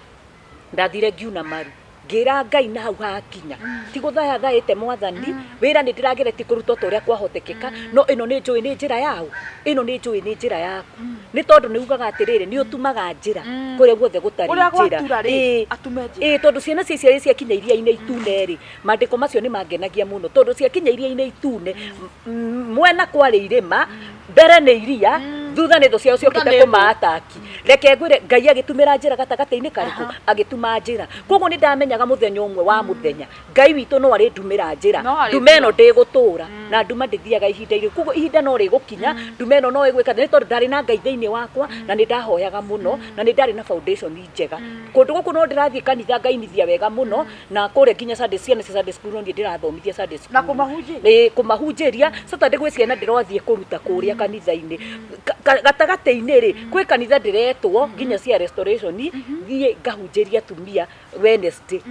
ndathire ngiuna maru. Ngĩra Ngai na hau hakinya. Ti gũthaya thaĩte Mwathani, wĩra nĩ ndĩrageretie kũruta o ta ũrĩa kwahotekeka, no ĩno nĩ njũĩ nĩ njĩra yaũ? Ĩno nĩ njũĩ nĩ njĩra yaku. Nĩ tondũ nĩ ugaga atĩrĩrĩ, nĩ ũtumaga njĩra kũrĩa guothe gũtarĩ Kũrĩa njĩra. gwatura rĩ, Ĩĩ. atume njĩra. Ĩĩ, tondũ ciana cia Isiraeli ciakinya iria-inĩ itune rĩ, maandĩko macio nĩ mangenagia mũno, tondũ ciakinya iria-inĩ itune, mwena kwarĩ irĩma, mbere nĩ iria, thutha nĩ thũ ciao Thutha ciokĩte nĩ thũ. kũma-attack. Reke ngwĩre, Ngai agĩtumĩra njĩra gatagatĩ-inĩ karĩkũ? Agĩtuma njĩra. Koguo nĩ ndamenyaga mũthenya ũmwe wa mũthenya, Ngai witũ no arĩndumĩra njĩra. No arĩndumĩra. Nduma ĩno ndĩgũtũra, na nduma ndĩthiaga ihinda iraihu. Koguo ihinda no rĩgũkinya, nduma ĩno no ĩgwĩka, nĩ tondũ ndarĩ na Ngai thĩinĩ wakwa, na nĩ ndahoyaga mũno, na nĩ ndarĩ na foundation njega. Kũndũ gũkũ no ndĩrathiĩ kanitha ngainithia wega mũno, na kũrĩa nginya Sunday, ciana cia Sunday school no niĩ ndĩrathomithia Sunday school. Na kũmahunjĩria? Ĩĩ, kũmahunjĩria. Saturday gwĩ ciana ndĩrathiĩ kũruta kũrĩa kanitha-inĩ. Gatagatĩ-inĩ rĩ, kwĩ kanitha ndĩretwo nginya cia restoration, thiĩ ngahunjĩrie atumia Wednesday.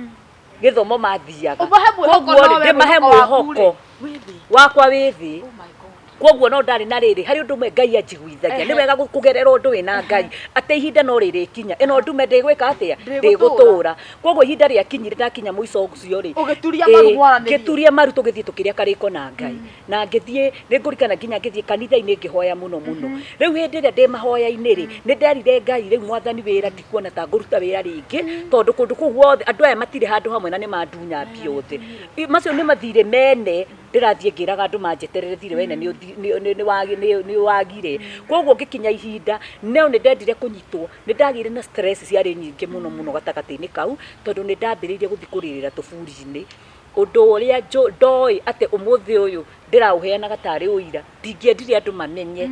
Gĩthomo mathiaga. Ũmahe mwĩhoko Koguo rĩ, no we ndĩmahe mwĩhoko waku rĩ, mwĩhoko wĩ thĩ. wakwa wĩ thĩ. Oh my God. Koguo no ndarĩ na rĩrĩ, harĩ ũndũ ũmwe Ngai anjiguithagia, nĩ wega kũgerera ũndũ wĩna Ngai, atĩ ihinda no rĩrĩkinya, ĩno ndume ndĩgwĩka atĩa? Ndĩgũtũra. Ndĩgũtũra. Koguo ihinda rĩakinyire ndakinya mũico ũcio rĩ, Ũgĩturia maru mwaranĩrie. ngĩturia maru tũgĩthiĩ tũkĩrĩa karĩko na Ngai. Na ngĩthiĩ, nĩ ngũririkana nginya ngĩthiĩ kanitha-inĩ ngĩhoya mũno mũno. Rĩu hĩndĩ ĩrĩa ndĩ mahoya-inĩ rĩ, nĩ nderire Ngai rĩu Mwathani wĩra ndikuona ta ngũruta wĩra rĩngĩ, tondũ kũndũ kũu guothe andũ aya matirĩ handũ hamwe na nĩ mandunya mbia othe. Macio nĩ mathirĩ mene. Ndĩrathiĩ ngĩraga andũ manjeterere thirĩ wene nĩ wagire. Koguo ngĩkinya ihinda no nĩ ndendire kũnyitwo, nĩ ndagĩire na stress ciarĩ nyingĩ mũno mũno gatagatĩ-inĩ kau, tondũ nĩ ndambĩrĩirie gũthiĩ kũrĩrĩra tũburi-inĩ. Ũndũ ũrĩa ndoĩ atĩ ũmũthĩ ũyũ ndĩraũheanaga tarĩ ũira, ndingĩendire andũ mamenye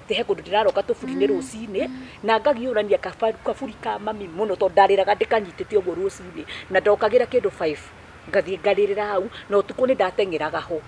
atĩ he kũndũ ndĩraroka tũburi-inĩ rũcinĩ, na ngagiũrania kaburi ka mami mũno, tondũ ndarĩraga ndĩkanyitĩte ũguo rũcinĩ, na ndokagĩra kĩndũ 5 ngathiĩ ngarĩrĩra hau, na ũtukũ nĩ ndateng'eraga ho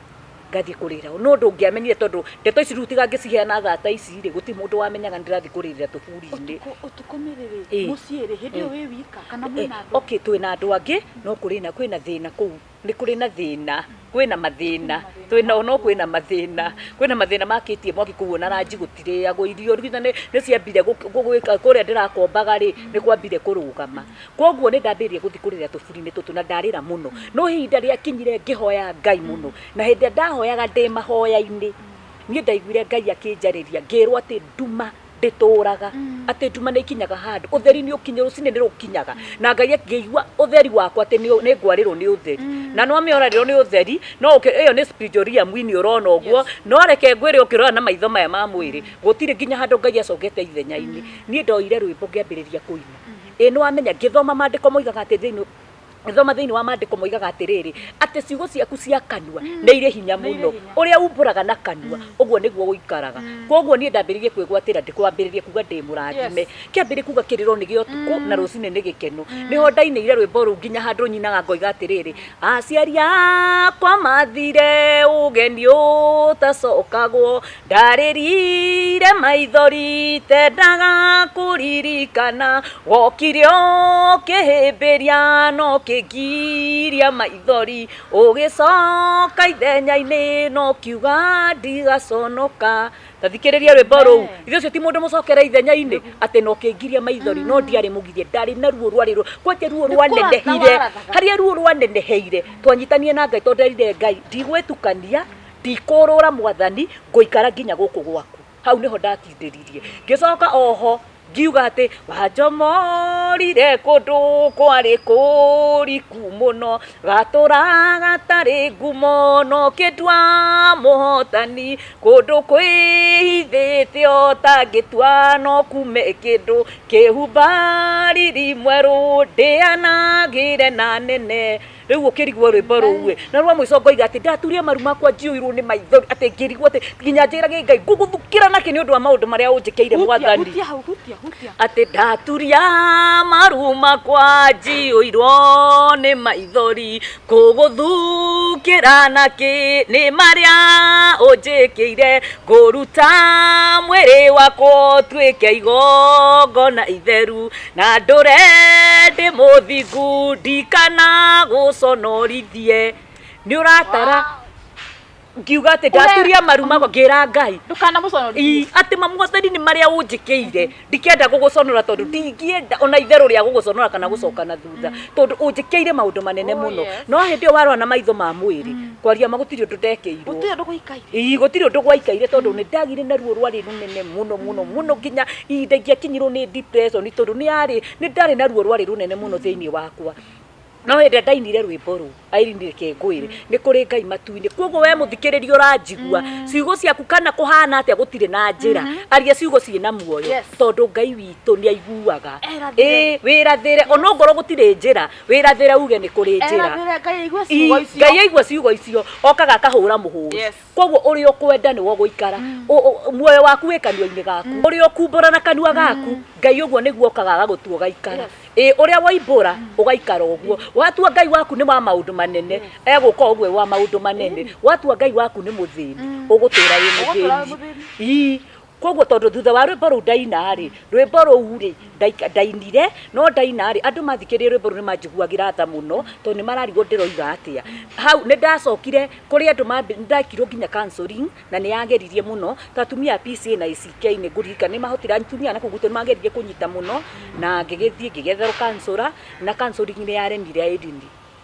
ngathiĩ kũrĩra ho. No ndũngĩamenyire, tondũ ndeto ici rĩu tiga ngĩciheana thaa ta ici rĩ, gũtirĩ mũndũ wamenyaga nĩ ndĩrathiĩ kũrĩrĩra tũburi-inĩ. Ũtukũ, ũtukũ mĩrĩrĩ Ĩĩ. Mũciĩ rĩ, hĩndĩ ĩyo wĩ wika kana mwĩna andũ? Okay, twĩna andũ angĩ, no kũrĩ na kwĩna thĩna kũu, nĩ kũrĩ na thĩna, kwĩna mathĩna, twĩna no kwĩna mathĩna, kwĩna mathĩna makĩtie mwaki kũu, ona ranji gũtirĩagwo irio nginya nĩ ciambire gwĩka kũrĩa ndĩrakombaga rĩ, nĩ kwambire kũrũgama. Koguo nĩ ndambĩrĩria gũthiĩ kũrĩra tũburi-inĩ tũtũ na ndarĩra mũno, no ihinda rĩakinyire ngĩhoya Ngai mũno, na hĩndĩ ĩrĩa ndahoyaga ndĩ mahoya-inĩ, niĩ ndaiguire Ngai akĩnjarĩria, ngĩrwo atĩ nduma ndĩtũraga, atĩ nduma nĩ ikinyaga handũ, ũtheri nĩ ũkinya, rũcinĩ nĩ rũkinyaga. Na Ngai akĩigua ũtheri wakwa atĩ nĩ ngwarĩrwo nĩ ũtheri, na no amĩorarĩrwo nĩ ũtheri, no ĩyo nĩ spiritual realm-inĩ ũrona ũguo. No reke ngwĩre, ũkĩrora na maitho maya ma mwĩrĩ, gũtirĩ nginya handũ Ngai acokete ithenya-inĩ. Niĩ ndoire rwĩmbo ngĩambĩrĩria kũina. Ĩ nĩ wamenya, ngĩthoma maandĩko moigaga atĩ thĩinĩ, ngĩthoma thĩinĩ wa maandĩko moigaga atĩrĩrĩ, atĩ ciugo ciaku cia kanua nĩ irĩ hinya mũno, ũrĩa umbũraga na kanua ũguo nĩguo ũikaraga. Koguo niĩ ndambĩrĩirie kwĩgwatĩra, ndĩkwambĩrĩria kuga ndĩ mũrathime, kĩambĩrĩria kuga kĩrĩro nĩ gĩa ũtukũ na rũcinĩ nĩ gĩkeno. Nĩho ndainĩire rwĩmbo rũu nginya handũ nyinaga ngoiga atĩrĩrĩ, aciari akwa mathire ũgeni ũtacokagwo, ndarĩrire maithori tendaga kũririkana, wokire ũkĩhĩmbĩria no kĩngiria maithori, ũgĩcoka ithenya-inĩ no kiuga ndigaconoka. Ta thikĩrĩria rwĩmbo rũu, ithe ũcio ti mũndũ mũcokere ithenya-inĩ, atĩ no kĩngiria maithori, no ndiarĩ mũgirie, ndarĩ na ruo rwarĩ ruo kwanja ruo rwanenehire, harĩa ruo rwaneneheire twanyitanie na Ngai, tondũ nderire Ngai ndigwĩtukania, ndikũrũra mwathani, ngũikara nginya gũkũ gwaku. Hau nĩho ndatindĩririe. Ngĩcoka oho ngiuga atĩ wanjomorire kũndũ kwarĩ kũriku mũno, gatũra gatarĩ ngumo no kĩndua mũhotani, kũndũ kwĩhithĩte ũtangĩtua no kume kĩndũ, kĩhumba riri mwerũ ndĩanagĩre na nene. Rĩu ũkĩrigwo rwĩmbo rũu ĩ, na rwa mũico ngoiga atĩ ndaturia maru makwa njiyũirwo nĩ maithori, atĩ ngĩrigwo atĩ nginya njĩrage Ngai ngũgũthukĩra nakĩ nĩ ũndũ wa maũndũ marĩa ũnjĩkĩire mwathani. Hutia hau, hutia, hutia. Atĩ ndaturia maru makwa njiyũirwo nĩ maithori, ngũgũthukĩra nakĩ nĩ marĩa ũnjĩkĩire, ngũruta mwĩrĩ wakwa ũtuĩke igongona itheru, na ndũre ndĩ mũthingu ndikana gũconorithie. Nĩ ũratara ngiuga atĩ ndaturia maru makwa ngĩra Ngai Ndũkanamũconorithie. Ii, atĩ mamwathani nĩ marĩa ũnjĩkĩire, ndikenda gũgũconora, tondũ ndingĩenda ona itherũ rĩa gũgũconora kana gũcoka na thutha, tondũ ũnjĩkĩire maũndũ manene Oh, mũno. yes. No hĩndĩ ĩyo warora na maitho ma mwĩrĩ, kwaria ma gũtirĩ ũndũ ndekĩirwo. Gũtirĩ ũndũ gũikaire. Ii, gũtirĩ ũndũ gwaikaire, tondũ nĩ ndagire na ruo rwarĩ rũnene mũno mũno mũno, nginya ihinda ingĩakinyirwo nĩ depression, tondũ nĩ yarĩ nĩ ndarĩ na ruo rwarĩ rũnene mũno thĩinĩ wakwa. No hĩndĩ ĩrĩa ndainire rwĩmbo rũu, Irene, reke ngwĩre, nĩ kũrĩ Ngai matu-inĩ. Koguo we mũthikĩrĩria ũranjigua, ciugo ciaku kana kũhana atĩa gũtirĩ na njĩra, aria ciugo ciĩna muoyo, tondũ Ngai witũ nĩ aiguaga. Erathĩre. Ĩĩ, wĩrathĩre ona ongorwo gũtirĩ njĩra, wĩrathĩre uge nĩ kũrĩ njĩra. Erathĩre Ngai aigue ciugo Ii, icio. Ngai aigua ciugo icio okaga akahũra mũhũri. Koguo ũrĩa ũkwenda nĩwe ũgũikara. Muoyo waku wĩ kanua-inĩ gaku, ũrĩa ũkumbũra na kanua gaku, Ngai ũguo nĩguo okaga agagũtua ũgaikara. Ĩ ũrĩa waimbũra ũgaikara ũguo. Watua Ngai waku nĩ wa maũndũ manene, egũka ũguo wa maũndũ manene. Watua Ngai waku nĩ mũthĩni, ũgũtũra wĩ Ũgũtũra wĩ mũthĩni. mũthĩni. Ii, koguo tondũ thutha wa rwĩmbo rũu ndaina rĩ, rwĩmbo rũu rĩ ndainire, no ndaina rĩ, andũ mathikĩrĩria rwĩmbo rũu nĩ manjiguagĩra tha mũno, tondũ nĩ mararigwo ndĩroiga atĩa. Hau nĩ ndacokire kũrĩ andũ nĩ ndekirwo nginya counseling, na nĩ yageririe mũno, ta atumia a PCA na ACK nĩ ngũririkana nĩ mahotire, atumia na kũu gwitũ nĩ mageririe kũnyita mũno, na ngĩgĩthiĩ ngĩgetherwo counselor, na counseling nĩ yaremire Irene.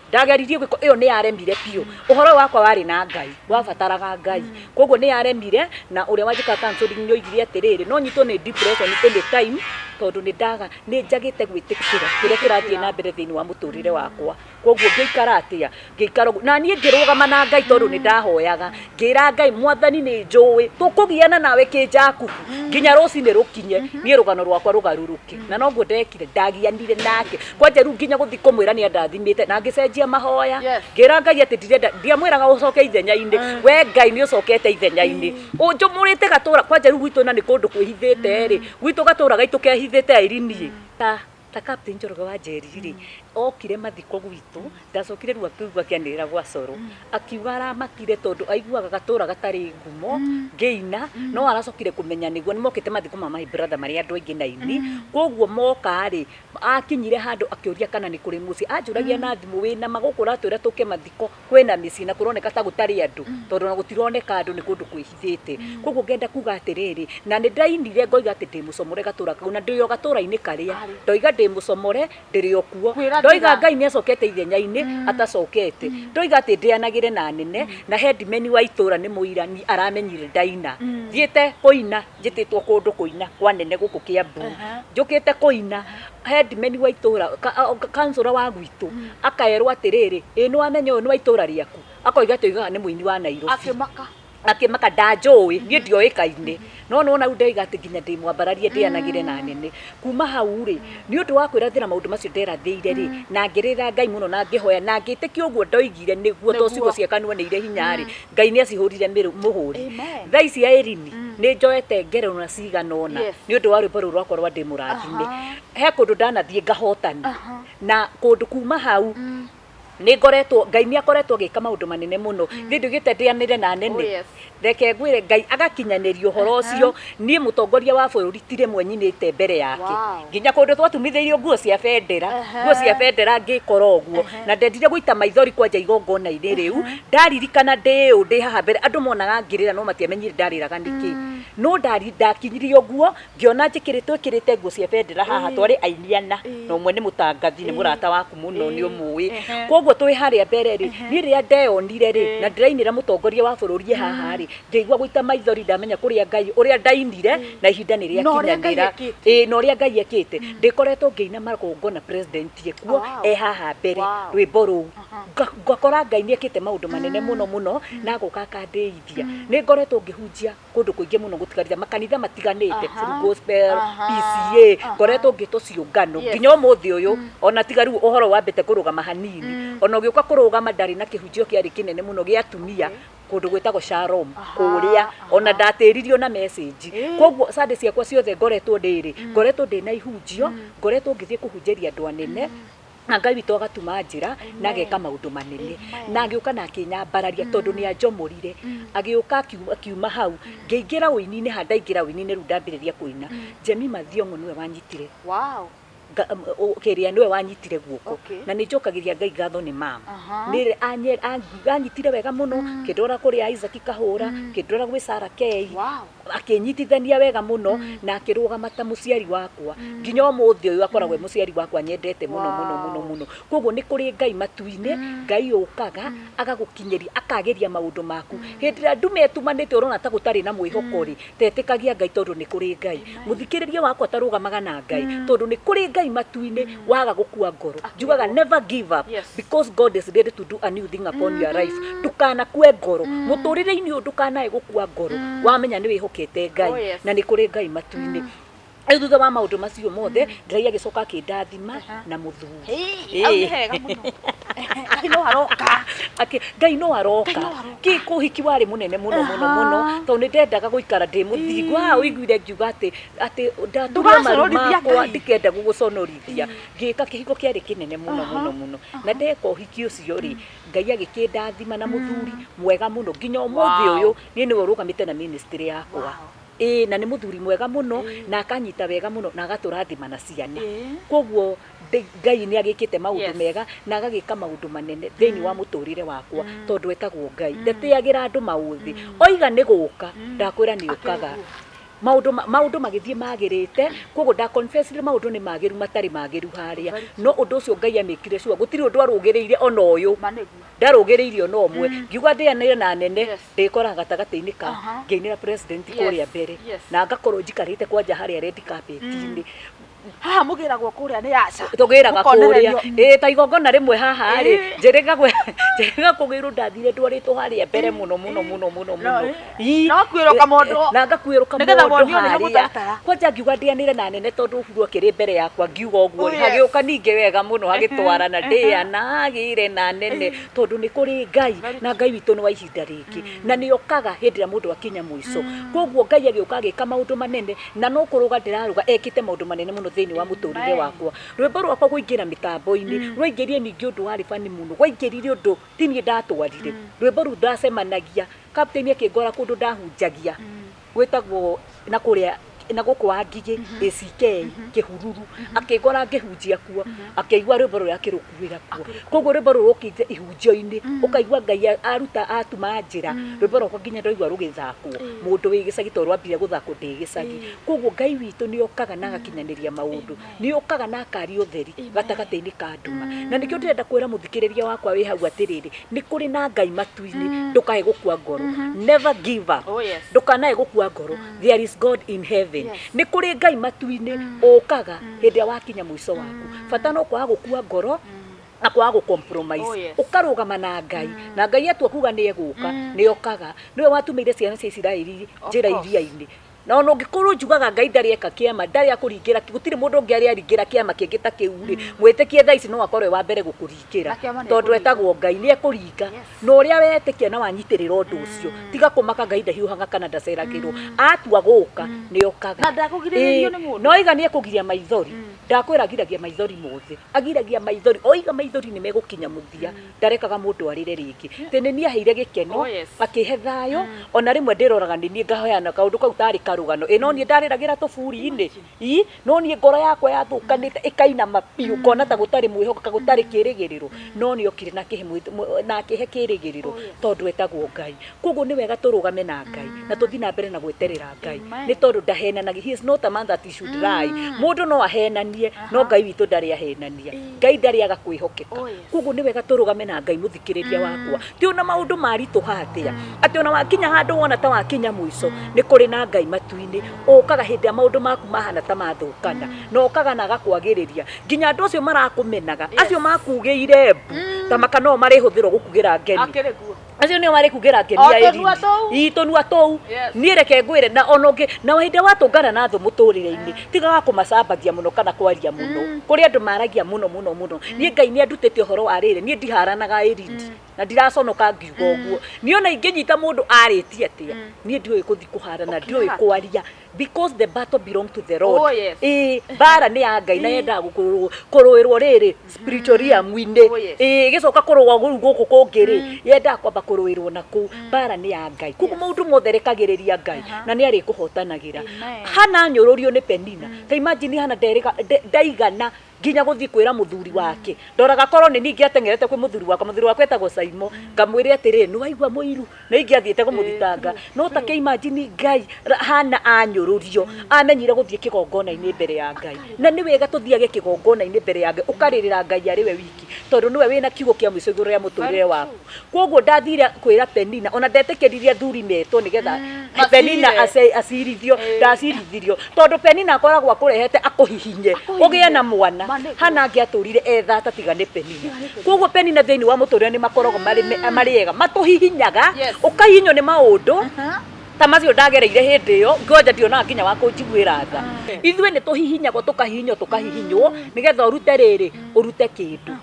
Ndageririe gwĩka ĩyo nĩ yaremire biũ. Ũhoro ũyũ wakwa warĩ na Ngai, wabataraga Ngai. Koguo nĩ yaremire, na ũrĩa wanjĩkaga counseling nĩ oigire atĩrĩrĩ, no nyitwo nĩ depression any time. Tondũ nĩ ndaga, nĩ njagĩte gwĩtĩkĩra kĩrĩa kĩrathiĩ na mbere thĩinĩ wa mũtũrĩre wakwa. Koguo ngĩikara atĩa? Ngĩikara ũguo. Na niĩ ngĩrũgama na Ngai tondũ nĩ ndahoyaga. Ngĩra Ngai, Mwathani nĩ njũĩ tũkũgiana nawe kĩ Jakubu nginya rũcinĩ rũkinye, niĩ rũgano rwakwa rũgarũrũke. Na noguo ndekire, ndagianire nake. Kwanja rĩu nginya gũthiĩ kũmwĩra nĩ andathimĩte na ngĩcenjia mahoya. Ngĩra Ngai atĩ ndirenda, ndiamwĩraga ũcoke ithenya-inĩ, we Ngai nĩ ũcokete ithenya-inĩ. Ũnjũmũrĩte gatũra, kwanja rĩu gwitũ na nĩ kũndũ kwĩhithĩte rĩ, gwitũ gatũra gaitũ kehithĩte Irene. Ta ta Captain Njoroge wa Njeri rĩ, okire mathiko gwitũ, ndacokire rĩu akĩigua akĩanĩrĩra gwa coro, akiuga aramakire tondũ aiguaga gatũra gatarĩ ngumo ngĩina, no aracokire kũmenya nĩguo, nĩ mokĩte mathiko ma my brother marĩ andũ aingĩ na aini, koguo moka rĩ, akinyire handũ akĩũria kana nĩ kũrĩ mũciĩ, anjũragia na thimũ, wĩna ma gũkũ ũratwĩra tũke mathiko kwĩna mĩciĩ na kũroneka ta gũtarĩ andũ, tondũ ona gũtironeka andũ nĩ kũndũ kwĩhithĩte. Koguo ngenda kuga atĩrĩrĩ, na nĩ ndainire ngoiga atĩ ndĩ mũcomore gatũra kau, na ndĩ o gatũra-inĩ karĩa, ndoiga ndĩ mũcomore ndĩrĩ o kuo, ndoiga Ngai nĩ acokete ithenya-inĩ atacokete, ndoiga atĩ ndĩanagĩre na nene, na headman wa itũra nĩ mũira aramenyire ndaina, thiĩte kũina njĩtĩtwo kũndũ kũina kwa nene gũkũ Kĩambu, njũkĩte kũina headman wa itũra, councillor wa gwitũ akaerwo atĩrĩrĩ, ĩ nĩ wamenya ũyũ nĩ wa itũra rĩaku? Akoiga atĩ oigaga nĩ mũini wa Nairobi. Akĩmaka. Akĩmaka ndanjũĩ, niĩ ndioĩkaine. No nĩwona rĩu ndoiga atĩ nginya ndĩmwambararie ndĩanagĩre na nene. Kuma hau rĩ, nĩ ũndũ wa kwĩrathĩra maũndũ macio nderathĩire rĩ, na ngĩrĩra Ngai mũno na ngĩhoya na ngĩtĩkia ũguo ndoigire nĩguo tondũ ciugo cia kanua nĩ irĩ hinya rĩ, Ngai nĩ acihũrire mũhũri. Thaa ici Irene, nĩ njoete ngerenwa cigana ũna nĩ ũndũ wa rwĩmbo rũrũ rwakwa rwa ndĩ mũrathime. He kũndũ ndanathiĩ ngahotana na kũndũ kuma hau nĩ ngoretwo, Ngai nĩ akoretwo agĩka maũndũ manene mũno. Niĩ ndiugĩte ndĩanĩre na nene. Oh, yes. Reke ngwĩre Ngai agakinyanĩria ũhoro ũcio. Niĩ mũtongoria wa bũrũri ti rĩmwe nyinĩte mbere yake. Nginya kũndũ twatumithĩirio nguo cia bendera, nguo cia bendera ngĩkora ũguo. Na ndendire gũita maithori kwanja igongona-inĩ rĩu, ndaririkana ndĩ ũũ ndĩ haha mbere, andũ monaga ngĩrĩra no matiamenyire ndarĩraga nĩkĩ. No ndakinyirie ũguo, ngĩona njĩkĩrĩtwo ĩkĩrĩte nguo cia bendera haha, twarĩ aini ana, na ũmwe nĩ mũtangathi, nĩ mũrata waku mũno, nĩ ũmũĩ. Koguo twĩ harĩa mbere rĩ, niĩ rĩrĩa ndeyonire rĩ, na ndĩrainĩra mũtongoria wa bũrũri e haha rĩ, ngĩigua gũita maithori ndamenya kũrĩa Ngai, ũrĩa ndainire, na ihinda nĩ Na ũrĩa Ngai rĩakinyanĩra. ekĩte. Ĩĩ, na ũrĩa Ngai ekĩte. Ndĩkoretwo ngĩina magongona president ekuo, e haha mbere, rwĩmbo rũu. Ngakora Ngai nĩ ekĩte maũndũ manene mũno mũno, na agoka akandĩithia. Nĩ ngoretwo ngĩhunjia kũndũ kũingĩ mũno gũtiganĩte makanitha matiganĩte Full Gospel, PCA, ngoretwo ngĩtwo ciũngano nginya ũmũthĩ ũyũ ona tiga rĩu ũhoro wambĩte kũrũgama hanini ona ũgĩũka kũrũgama ndarĩ na kĩhunjio kĩarĩ kĩnene mũno gĩa atumia kũndũ gwĩtagwo Shalom kũrĩa ona ndatĩririo na message koguo Sunday ciakwa ciothe ngoretwo ndĩrĩ ngoretwo ndĩ na ihunjio ngoretwo ngĩthiĩ kũhunjĩria andũ anene na Ngai witũ agatuma njĩra na ageka maũndũ manene na agĩũka na akĩnyambararia tondũ nĩ anjomorire agĩũka akiuma hau ngĩingĩra ũini-inĩ ha ndaingĩra ũini-inĩ rĩu ndambĩrĩria kũina Jemima Thiong'o nĩwe wanyitire kĩrĩa nĩwe wanyitire guoko na nĩ njokagĩria Ngai ngatho nĩ mama nĩ anyitire wega mũno kĩndwara kũrĩ Isaac Kahũra kĩndwara gwĩ Sarah Kay akĩnyitithania wega mũno na akĩrũgama ta mũciari wakwa nginya ũmũthĩ ũyũ akoragwo e mũciari wakwa nyendete mũno mũno mũno mũno koguo nĩ kũrĩ Ngai matu-inĩ Ngai ũkaga agagũkinyĩria akagĩria maũndũ maku hĩndĩ ĩrĩa ndume ĩtumanĩte ũrona ta gũtarĩ na mwĩhoko rĩ tetĩkagia Ngai tondũ nĩ kũrĩ Ngai mũthikĩrĩria wakwa ta rũgamaga na Ngai tondũ nĩ kũrĩ Ngai matu-inĩ waga gũkua ngoro njugaga never give up because God is ready to do a new thing upon your life ndukanakue ngoro mũtũrĩre-inĩ ũyũ ndukanae gũkua ngoro wamenya nĩ wĩhokete Ngai Oh, yes. na nĩ kũrĩ Ngai matu-inĩ rĩu thutha wa maũndũ macio mothe Ngai agĩcoka akĩndathima na mũthuri Ĩĩ, hau nĩ hega mũno. Ngai no aroka. Ngai no aroka Ngai no aroka. Kĩ ũhiki warĩ mũnene mũno mũno mũno tondũ nĩ ndendaga gũikara ndĩ mũthingu haha ũiguire ngiuga atĩ atĩ ndaturia maru Ndũgaconorithia makwa Ngai. ndikenda gũgũconorithia ngĩka kĩhiko kĩarĩ kĩnene mũno mũno mũno na ndeka ũhiki ũcio rĩ Ngai agĩkĩndathima na mũthuri mwega mũno nginya ũmũthĩ ũyũ niĩ nĩwe ũrũgamĩte na ministry yakwa ĩĩ na nĩ mũthuri mwega mũno na akanyita wega mũno na agatũrathima na ciana koguo Ngai nĩ agĩkĩte maũndũ mega na agagĩka maũndũ manene thĩinĩ wa mũtũrĩre wakwa tondũ etagwo Ngai ndatĩagĩra andũ maũthĩ oiga nĩ gũka ndakwĩra nĩ ũkaga maũndũ maũndũ magĩthiĩ magĩrĩte koguo nda confess maũndũ nĩ magĩru matarĩ magĩru harĩa no ũndũ ũcio Ngai amĩkire sure gũtirĩ ũndũ arũgĩrĩire ona ũyũ Ma nĩguo. ndarũgĩrĩire ona ũmwe ngiuga ndĩanĩre na nene ndĩkoraga gatagatĩ-inĩ ka ngĩinĩra president kũrĩa mbere na ngakorwo njikarĩte kwanja harĩa red carpet-inĩ. Haha mũgĩragwo kũrĩa nĩ aca. Tũgĩraga kũrĩa. Mũkonererio. Ĩ ta igongona rĩmwe haha rĩ, Ĩ. Njĩrĩga kũgĩrwo ndathire ndwarĩtwo harĩa mbere mũno mũno mũno mũno mũno. Ii. Na wakuĩrwo kamondo. Na ngakuĩrwo Nĩgetha kamondo wonio nĩ harĩa. mũtaratara. Kwanja ngiuga ndĩanĩre na nene tondũ Uhuru akĩrĩ mbere yakwa ngiuga ũguo Oh, rĩ, yes. hagĩũka ningĩ wega mũno hagĩtwarana ndĩanagĩre na nene tondũ nĩ kũrĩ Ngai na Ngai witũ nĩ wa ihinda rĩngĩ na nĩ okaga hĩndĩ ĩrĩa mũndũ akinya mũico. Koguo Ngai agĩũka agĩka maũndũ manene na no kũrũga ndĩrarũga ekĩte maũndũ manene mũno thĩinĩ wa mũtũrĩre wakwa. Rwĩmbo rwakwa kũingĩra mĩtambo-inĩ rwaingĩrire ningĩ ũndũ warĩ bani mũno, rwaingĩrire ũndũ ti niĩ ndatwarire. Rwĩmbo rũu ndacemanagia, captain akĩngora kũndũ ndahunjagia gwĩtagwo na kũrĩa na gũkũ wa Ngigĩ ACK Kĩhururu, akĩngora ngĩhunjia kuo, akĩigua rwĩmbo rũrĩa akĩrũkuĩra kuo. Koguo rwĩmbo rũrũ rũkĩte ihunjio-inĩ, ũkaigua Ngai aruta atuma njĩra, rwĩmbo rwakwa nginya ndaigua rũgĩthakwo, mũndũ wĩ gĩcagi tondũ rwambire gũthakwo ndĩ gĩcagi. Koguo Ngai witũ nĩ okaga na agakinyanĩria maũndũ, nĩ okaga na akaria ũtheri gatagatĩ-inĩ ka nduma. Na nĩkĩo ndĩrenda kwĩra mũthikĩrĩria wakwa wĩ hau atĩrĩrĩ, nĩ kũrĩ na Ngai matu-inĩ, ndũkae gũkua ngoro. Never give up. Oh, yes. Ndũkanae gũkua ngoro. There is God in heaven. Nĩ kũrĩ Ngai matu-inĩ ũkaga hĩndĩ ĩrĩa wakinya mũico waku. Bata no kwaga gũkua ngoro na kwaga gũ compromise. Oh, yes. Ũkarũgama na Ngai na Ngai atua kuga nĩ egũka nĩ okaga. Nĩwe watumĩire ciana cia Isiraeli njĩra course. iria-inĩ. Na ona ũngĩkorwo njugaga Ngai ndarĩ eka kĩama, ndarĩ akũringĩra, gũtirĩ mũndũ ũngĩ arĩ aringĩra kĩama kĩngĩ ta kĩu rĩ, mwĩtĩkie thaa ici no akorwo e wa mbere gũkũringĩra. Na kĩama nĩ Tondũ ekũringa. etagwo Ngai, nĩ ekũringa. Na ũrĩa wetĩkia na wanyitĩrĩra ũndũ ũcio, tiga kũmaka Ngai ndahiũhaga kana ndaceragĩrwo. Atua gũka, nĩ okaga. Na ndakũgirĩrĩrio Ĩĩ, nĩ mũndũ. No oiga nĩ ekũgiria maithori, ndakwĩra agiragia maithori mothe. Agiragia maithori, oiga maithori nĩ megũkinya mũthia, ndarekaga mũndũ arĩre rĩngĩ. Tĩ nĩ niĩ aheire gĩkeno, Oh, yes. akĩhe thayũ, ona rĩmwe ndĩroraga nĩ niĩ ngaheana kaũndũ kau tarĩ karũgano. Ĩ no niĩ ndarĩragĩra tũburi-inĩ, ii, no niĩ ngoro yakwa yathũkanĩte ĩkainama biũ, ngona ta gũtarĩ mwĩhoko, ta gũtarĩ kĩrĩgĩrĩro. No nĩ okire na akĩhe na akĩhe kĩrĩgĩrĩro tondũ etagwo Ngai. Koguo nĩ wega tũrũgame na Ngai na tũthiĩ na mbere na gweterera Ngai. Amen. Nĩ tondũ ndahenanagia. He is not a man that he should lie. Mũndũ no ahenanie, no Ngai witũ ndarĩ ahenania. Ngai ndarĩ aga kwĩhokeka. Oh, yes. Koguo nĩ wega tũrũgame na Ngai mũthikĩrĩria wakwa. Ti ona maũndũ maritũha atĩa, atĩ ona wakinya handũ wona ta wakinya mũico, nĩ kũrĩ na Ngai matu-inĩ. Ũkaga hĩndĩ ĩrĩa maũndũ maku mahana ta mathũkana, na okaga na agakwagĩrĩria. Nginya andũ acio marakũmenaga, acio makugĩire mbu, ta maka no marĩhũthĩrwo gũkugĩra ngemi. Akĩrĩ kuo. Acio nĩo marĩkugĩra ngemi O ya tũnua Irindi. tũu. Ii, tũnua tũu. Yes. Niĩ reke ngwĩre, na ona ũngĩ, na hĩndĩ ĩrĩa watũngana na thũ mũtũrĩre-inĩ, tigaga kũmacambagia mũno kana kwaria mũno. Kũrĩ andũ maragia mũno mũno mũno. Niĩ Ngai nĩ andutĩte ũhoro wa rĩrĩ, niĩ ndiharanaga Irindi. Na ndiraconoka ngiuga ũguo. Niĩ ona ingĩnyita mũndũ arĩtie atĩa, niĩ ndiũĩ gũthiĩ kũharana, ndiũĩ Ũkiraga. kwaria. Because the battle belong to the Lord. Oh, yes. Ĩĩ, mbara nĩ ya Ngai na yendaga kũrũĩrwo rĩrĩ spiritual realm-inĩ. Oh, yes. Ĩĩ, ĩgĩcoka kũrũa rĩu gũkũ kũngĩ rĩ, yendaga kwamba kũrũĩrwo na kũu. Mbara nĩ ya Ngai. Koguo maũndũ mothe rekagĩrĩria Ngai na nĩ arĩkũhotanagĩra. Amen. Hana anyũrũrio nĩ Penina. Ta imagine Hana ndaigana nginya gũthiĩ kwĩra mũthuri wake. Ndoraga korwo nĩ niĩ ingĩateng'erete kwĩ mũthuri wakwa, mũthuri wakwa etagwo Saimo, ngamwĩre atĩrĩrĩ, nĩ waigua mũiru, nĩ ingĩathiĩte kũmũthitanga. No ta kĩ imagine Ngai, Hana anyũrũrio, amenyire gũthiĩ kĩgongona-inĩ mbere ya Ngai. Na nĩ wega tũthiage kĩgongona-inĩ mbere ya Ngai, ũkarĩrĩra Ngai arĩ we wiki, tondũ nĩwe wĩna kiugo kĩa mũico igũrũ rĩa mũtũrĩre waku. Koguo ndathire kwĩra Penina, ona ndetĩkĩririe athuri metwo nĩgetha Penina Macire. acirithio, ndacirithirio. Tondũ Penina akoragwo akũrehete akũhihinye, ũgĩe na mwana. Ma nĩguo. Hana angĩatũrire ethata tiga nĩ Penina. Koguo Penina thĩinĩ wa mũtũrĩre nĩ makoragwo marĩ ega, matũhihinyaga, Yes. ũkahihinywo nĩ maũndũ ta macio ndagereire hĩndĩ ĩyo, ngwanja ndionaga nginya wa kũnjiguĩra tha. Ithuĩ nĩ tũhihinyagwo, tũkahihinywo, tũkahihinywo, nĩgetha ũrute rĩrĩ, ũrute kĩndũ.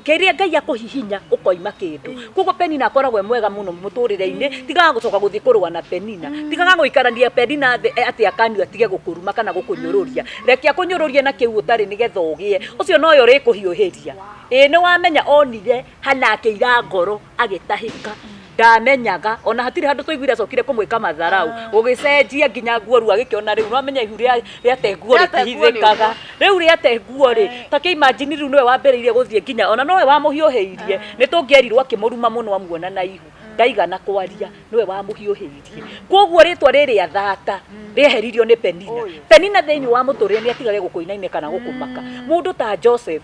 Kĩrĩa Ngai akũhihinya ũkoima kĩndũ. Koguo Penina akoragwo e mwega mũno mũtũrĩre-inĩ, tigaga gũcoka gũthiĩ kũrũa na Penina. Tigaga gũikarania Penina thĩ atĩ akanyua atige gũkũruma kana gũkũnyũrũria. Reke akũnyũrũrie na kĩu ũtarĩ nĩgetha ũgĩe. Ũcio nowe ũrĩkũhiũhĩria. Ĩĩ nĩ wamenya onire Hana akĩira ngoro agĩtahĩka. Ndamenyaga, ona hatirĩ handũ twaiguire acokire kũmwĩka matharau. Gũgĩcenjia nginya nguo rĩu agĩkĩona rĩu, nĩwamenya ihu rĩate nguo Rĩate nguo nĩ rĩtihithĩkaga. Rĩu rĩate nguo rĩ, ta kĩ imagine rĩu nĩwe wambĩrĩirie gũthiĩ nginya, ona nowe wamũhiũhĩirie, nĩ tũngĩerirwo akĩmũruma mũno amuona na ihu. Ndaigana kwaria, nĩwe wamũhiũhĩirie. Koguo rĩtwa rĩrĩa thata, rĩeheririo nĩ Penina. Oh, yes. Penina thĩinĩ wa mũtũrĩre nĩ atigage gũkũinainia kana gũkũmaka. Mũndũ ta Joseph,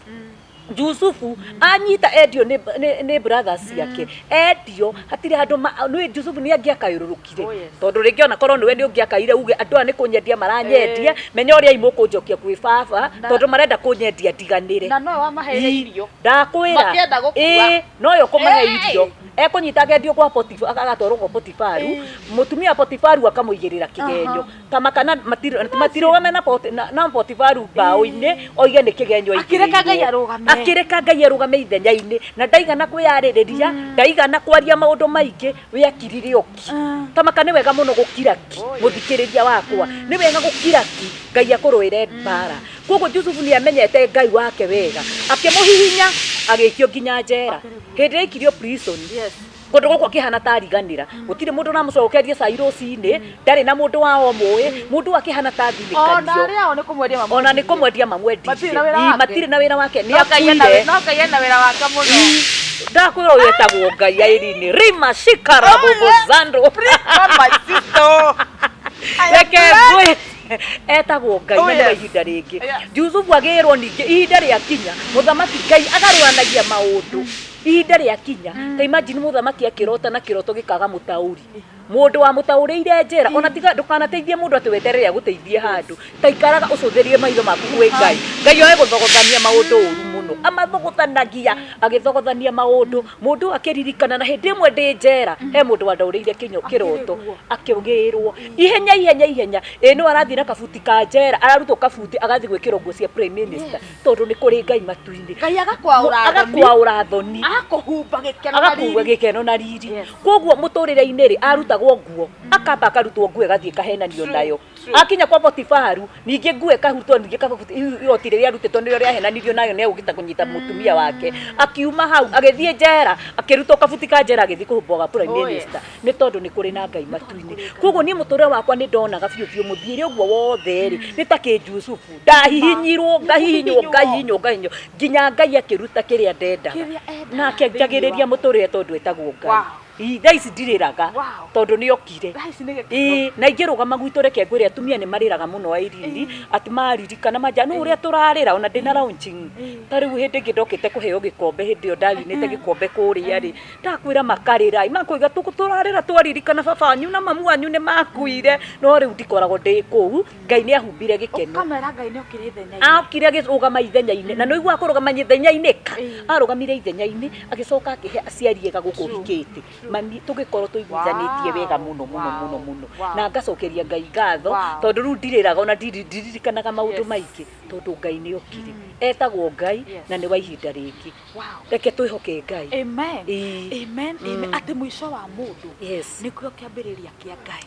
Jusufu anyita endio nĩ nĩ brothers ciake, endio hatirĩ handũ nĩ Jusufu nĩ angĩakayũrũrũkire. Oh, yes. Tondũ rĩngĩ ona korwo nĩwe nĩ ũngĩakaire uge andũ aya nĩ kũnyendia maranyendia, menya ũrĩa imũkũnjokia kwĩ baba, tondũ marenda kũnyendia ndiganĩre. Na nowe wamaheire irio. Ndakwĩra. Makĩenda gũkua. Ĩĩ, nowe ũkũmahe Ĩĩ. irio. Ekũnyita akendio kwa Potifa, agatwarwo kwa Potifaru, mũtumia wa Potifaru akamũigĩrĩra kĩgenyo. Kama kana matirũgame na Potifaru mbaũ-inĩ oige nĩ kĩgenyo. Akĩreka Ngai arũgame. Akĩreka Ngai arũgame ithenya-inĩ, na ndaigana kwĩyarĩrĩria, ndaigana kwaria maũndũ maingĩ, we akirire oki. Tamaka nĩ wega mũno gũkira ki, mũthikĩrĩria wakwa, nĩ wega gũkira ki Ngai akũrũĩre mbara. Koguo Jusufu nĩ amenyete Ngai wake wega, akĩmũhihinya agĩikio nginya njera. Hĩndĩ ĩrĩa aikirio prison, kũndũ gũkũ akĩhana ta ariganĩra, gũtirĩ mũndũ ũramũcokeria cai rũcinĩ, ndarĩ na mũndũ wao mũĩ, mũndũ akĩhana ta Ona athinĩkanio. Arĩa ao nĩ kũmwendia. Ona nĩ kũmwendia mamwendirie. Matirĩ na wĩra Ii, wake. Matirĩ na wĩra wake, nĩ No Ngai ena akuire. no Ngai ena wĩra wake mũno. Ndakwĩra ũyũ etagwo Ngai Irene rima shikara bobozando. Not my sister. Reke ngwĩ etagwo Ngai, Oh, na nĩ wa yes. ihinda rĩngĩ. Yes. Jusufu agĩrwo ningĩ ihinda rĩakinya, mũthamaki Ngai agarũranagia maũndũ ihinda rĩakinya. Ta imagine mũthamaki akĩrota na kĩroto gĩkaga mũtaũri, mũndũ wamũtaũrĩire njĩra. Ona tiga ndũkanateithie mũndũ atĩ weterere agũteithie handũ, ta ikaraga ũcũthĩrie maitho maku kwĩ Ngai. Ngai oe gũthogothania maũndũ ũru mũno, amathogothanagia, agĩthogothania maũndũ, mũndũ akĩririkana na hĩndĩ ĩmwe ndĩ njera he mũndũ wandaũrĩire kĩnyo kĩroto, akĩgĩrwo ihenya ihenya ihenya. Ĩ no arathiĩ na kabuti ka njera, ararutwo kabuti agathiĩ gwĩkĩrwo nguo cia prime minister, tondũ nĩ kũrĩ Ngai matu-inĩ. Ngai agakwaũra thoni. Agakwaũra thoni. Agakũhumba gĩkeno na Agakua riri. Gĩkeno na riri. Yes. Koguo mũtũrĩre-inĩ rĩ, arutagwo nguo, akamba akarutwo nguo, ĩgathiĩ ĩkahenanio nayo. Akinya kwa Potifaru, ningĩ nguo ĩkarutwo, ningĩ kabuti, igoti rĩrĩa arutĩtwo nĩrĩo rĩahenanirio nayo nĩ egũkĩta kũnyita mũtumia wake. Akiuma hau agĩthiĩ njera, akĩrutwo kabuti ka njera, agĩthiĩ kũhumbwo ga prime Oh, yes. minister, nĩ tondũ nĩ kũrĩ na Ngai matu-inĩ. Koguo niĩ mũtũrĩre wakwa nĩ ndonaga biũ biũ mũthiĩre ũguo wothe rĩ, nĩ ta kĩ Jusufu ndahihinyirwo, ngahihinywo, ngahihinywo, ngahihinywo, nginya Ngai akĩruta kĩrĩa ndendaga. Kĩrĩa endaga Nake thĩinĩ njagĩrĩria waku. mũtũrĩre tondũ etagwo Ngai. Wow. Ii, thaa ici ndirĩraga Wow. tondũ nĩ okire. Thaa ici nĩ gĩkeno. Ĩĩ, na ingĩrũgama gwitũ, reke ngwĩre, atumia nĩ marĩraga mũno Irene, atĩ maririkana manja nũ ũrĩa tũrarĩra ona ndĩna launching. Ta rĩu hĩndĩ ĩngĩ ndokĩte kũheo gĩkombe, hĩndĩ ĩyo ndawinĩte gĩkombe kũrĩa rĩ, ndakwĩra makarĩra makoiga tũrarĩra twaririkana baba wanyu na mamu wanyu nĩ makuire. No rĩu ndikoragwo ndĩ kũu, Ngai nĩ ahumbire gĩkeno. Ũkamera Ngai nĩ okire ithenya-inĩ. Okire agĩrũgama ithenya-inĩ, na nĩ ũiguaga kũrũgama ithenya-inĩ ka arũgamire ithenya-inĩ, agĩcoka akĩhe aciari ega gũkũ hikĩte mami, tũgĩkorwo tũiguithanĩtie wega mũno mũno mũno mũno, na ngacokeria Ngai ngatho, tondũ rĩu ndirĩraga ona ndiririkanaga maũndũ maingĩ, tondũ Ngai nĩ okire. Etagwo Ngai na nĩ wa ihinda rĩngĩ. Reke twĩhoke Ngai. Amen. Ĩĩ. Amen, amen. Atĩ mũico wa mũndũ nĩkuo kĩambĩrĩria kĩa Ngai.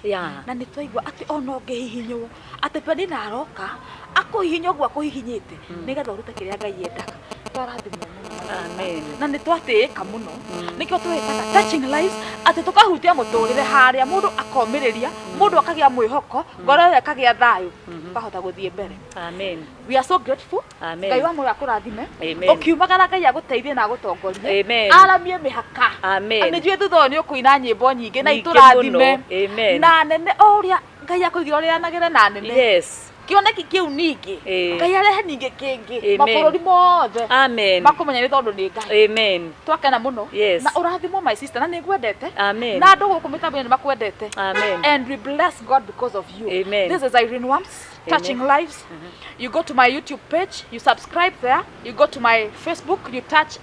Na nĩ twaigua atĩ ona ũngĩhihinywo, atĩ Penina aroka akũhihinya ũguo akũhihinyĩte nĩgetha ũrute kĩrĩa Ngai endaga. Twarathimwo mũno. Amen. Na nĩ twatĩĩka mũno, nĩkĩo twĩtaga Touching Lives, atĩ tũkahutia mũtũrĩre harĩa mũndũ akomĩrĩria, mũndũ akagĩa mwĩhoko, ngoro ĩyo ĩkagĩa thayũ, ũkahota gũthiĩ mbere. Amen. We are so grateful. Amen. Ngai wa muoyo akũrathime. Amen. Ũkiumagara Ngai agũteithie na agũtongorie. Amen. Aramie mĩhaka. Amen. Nĩ njũĩ thutha ũyũ nĩ ũkũina nyĩmbo nyingĩ na Nyingĩ itũrathime. mũno. Amen. Na nene o ũrĩa Ngai akũigĩra ũrĩanagĩre na nene. Kĩoneki kĩu ningĩ Ĩĩ. Ngai arehe ningĩ kĩngĩ. Amen. Mabũrũri mothe Amen. makũmenya nĩ tondũ nĩ Ngai. Amen. Twakena mũno. Yes. Na ũrathimwo, my sister, na nĩ ngwendete. Amen. Na andũ gũkũ mĩtambo-inĩ nĩ makwendete. Amen. And we bless God because of you. Amen. This is Irene Wams, Touching Lives. You go to my YouTube page, you subscribe there. You go to my Facebook, you touch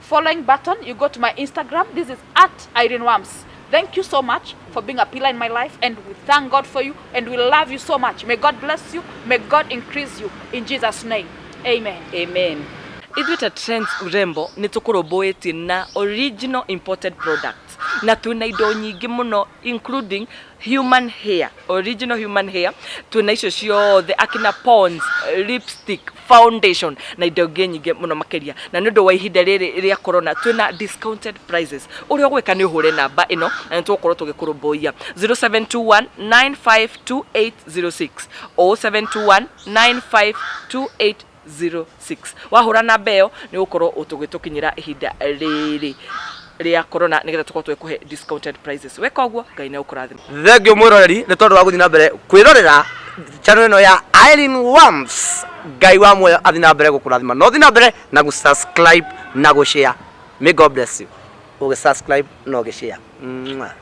following button. You go to my Instagram. This is at Irene Wams. Thank you so much for being a pillar in my life, and we thank God for you, and we love you so much. May God bless you. May God increase you. In Jesus' name, amen. Amen. Ithuĩ ta Trends Urembo nĩ tũkũrũmbũĩtie na original imported products, na twĩna indo nyingĩ mũno, including human hair, original human hair. Twĩna icio ciothe, akina Pond's, lipstick, foundation na indo ingĩ nyingĩ mũno makĩria. Na nĩ ũndũ wa ihinda rĩrĩ rĩa corona, twĩna discounted prices. Ũrĩa ũgwĩka nĩ ũhũre namba ĩno na nĩ tũgũkorwo tũgĩkũrũmbũiya: 0721 952806, 0721 952806. Wahũra namba ĩyo nĩ ũgũkorwo tũgĩtũkinyĩra ihinda rĩrĩ rĩa corona, nĩgetha tũkorwo tũgĩkũhe discounted prices. Weka ũguo, Ngai nĩ agũkũrathima. Thengio mwĩroreri nĩ tondũ wa gũthiĩ na mbere kwĩrorera. Channel ĩno ya Irene Wams. Ngai wa muoyo athi na mbere gũkũrathima, no thi na mbere na gũ-subscribe na gũ-share. May God bless you ũgĩ subscribe na ũgĩ share. Mwah.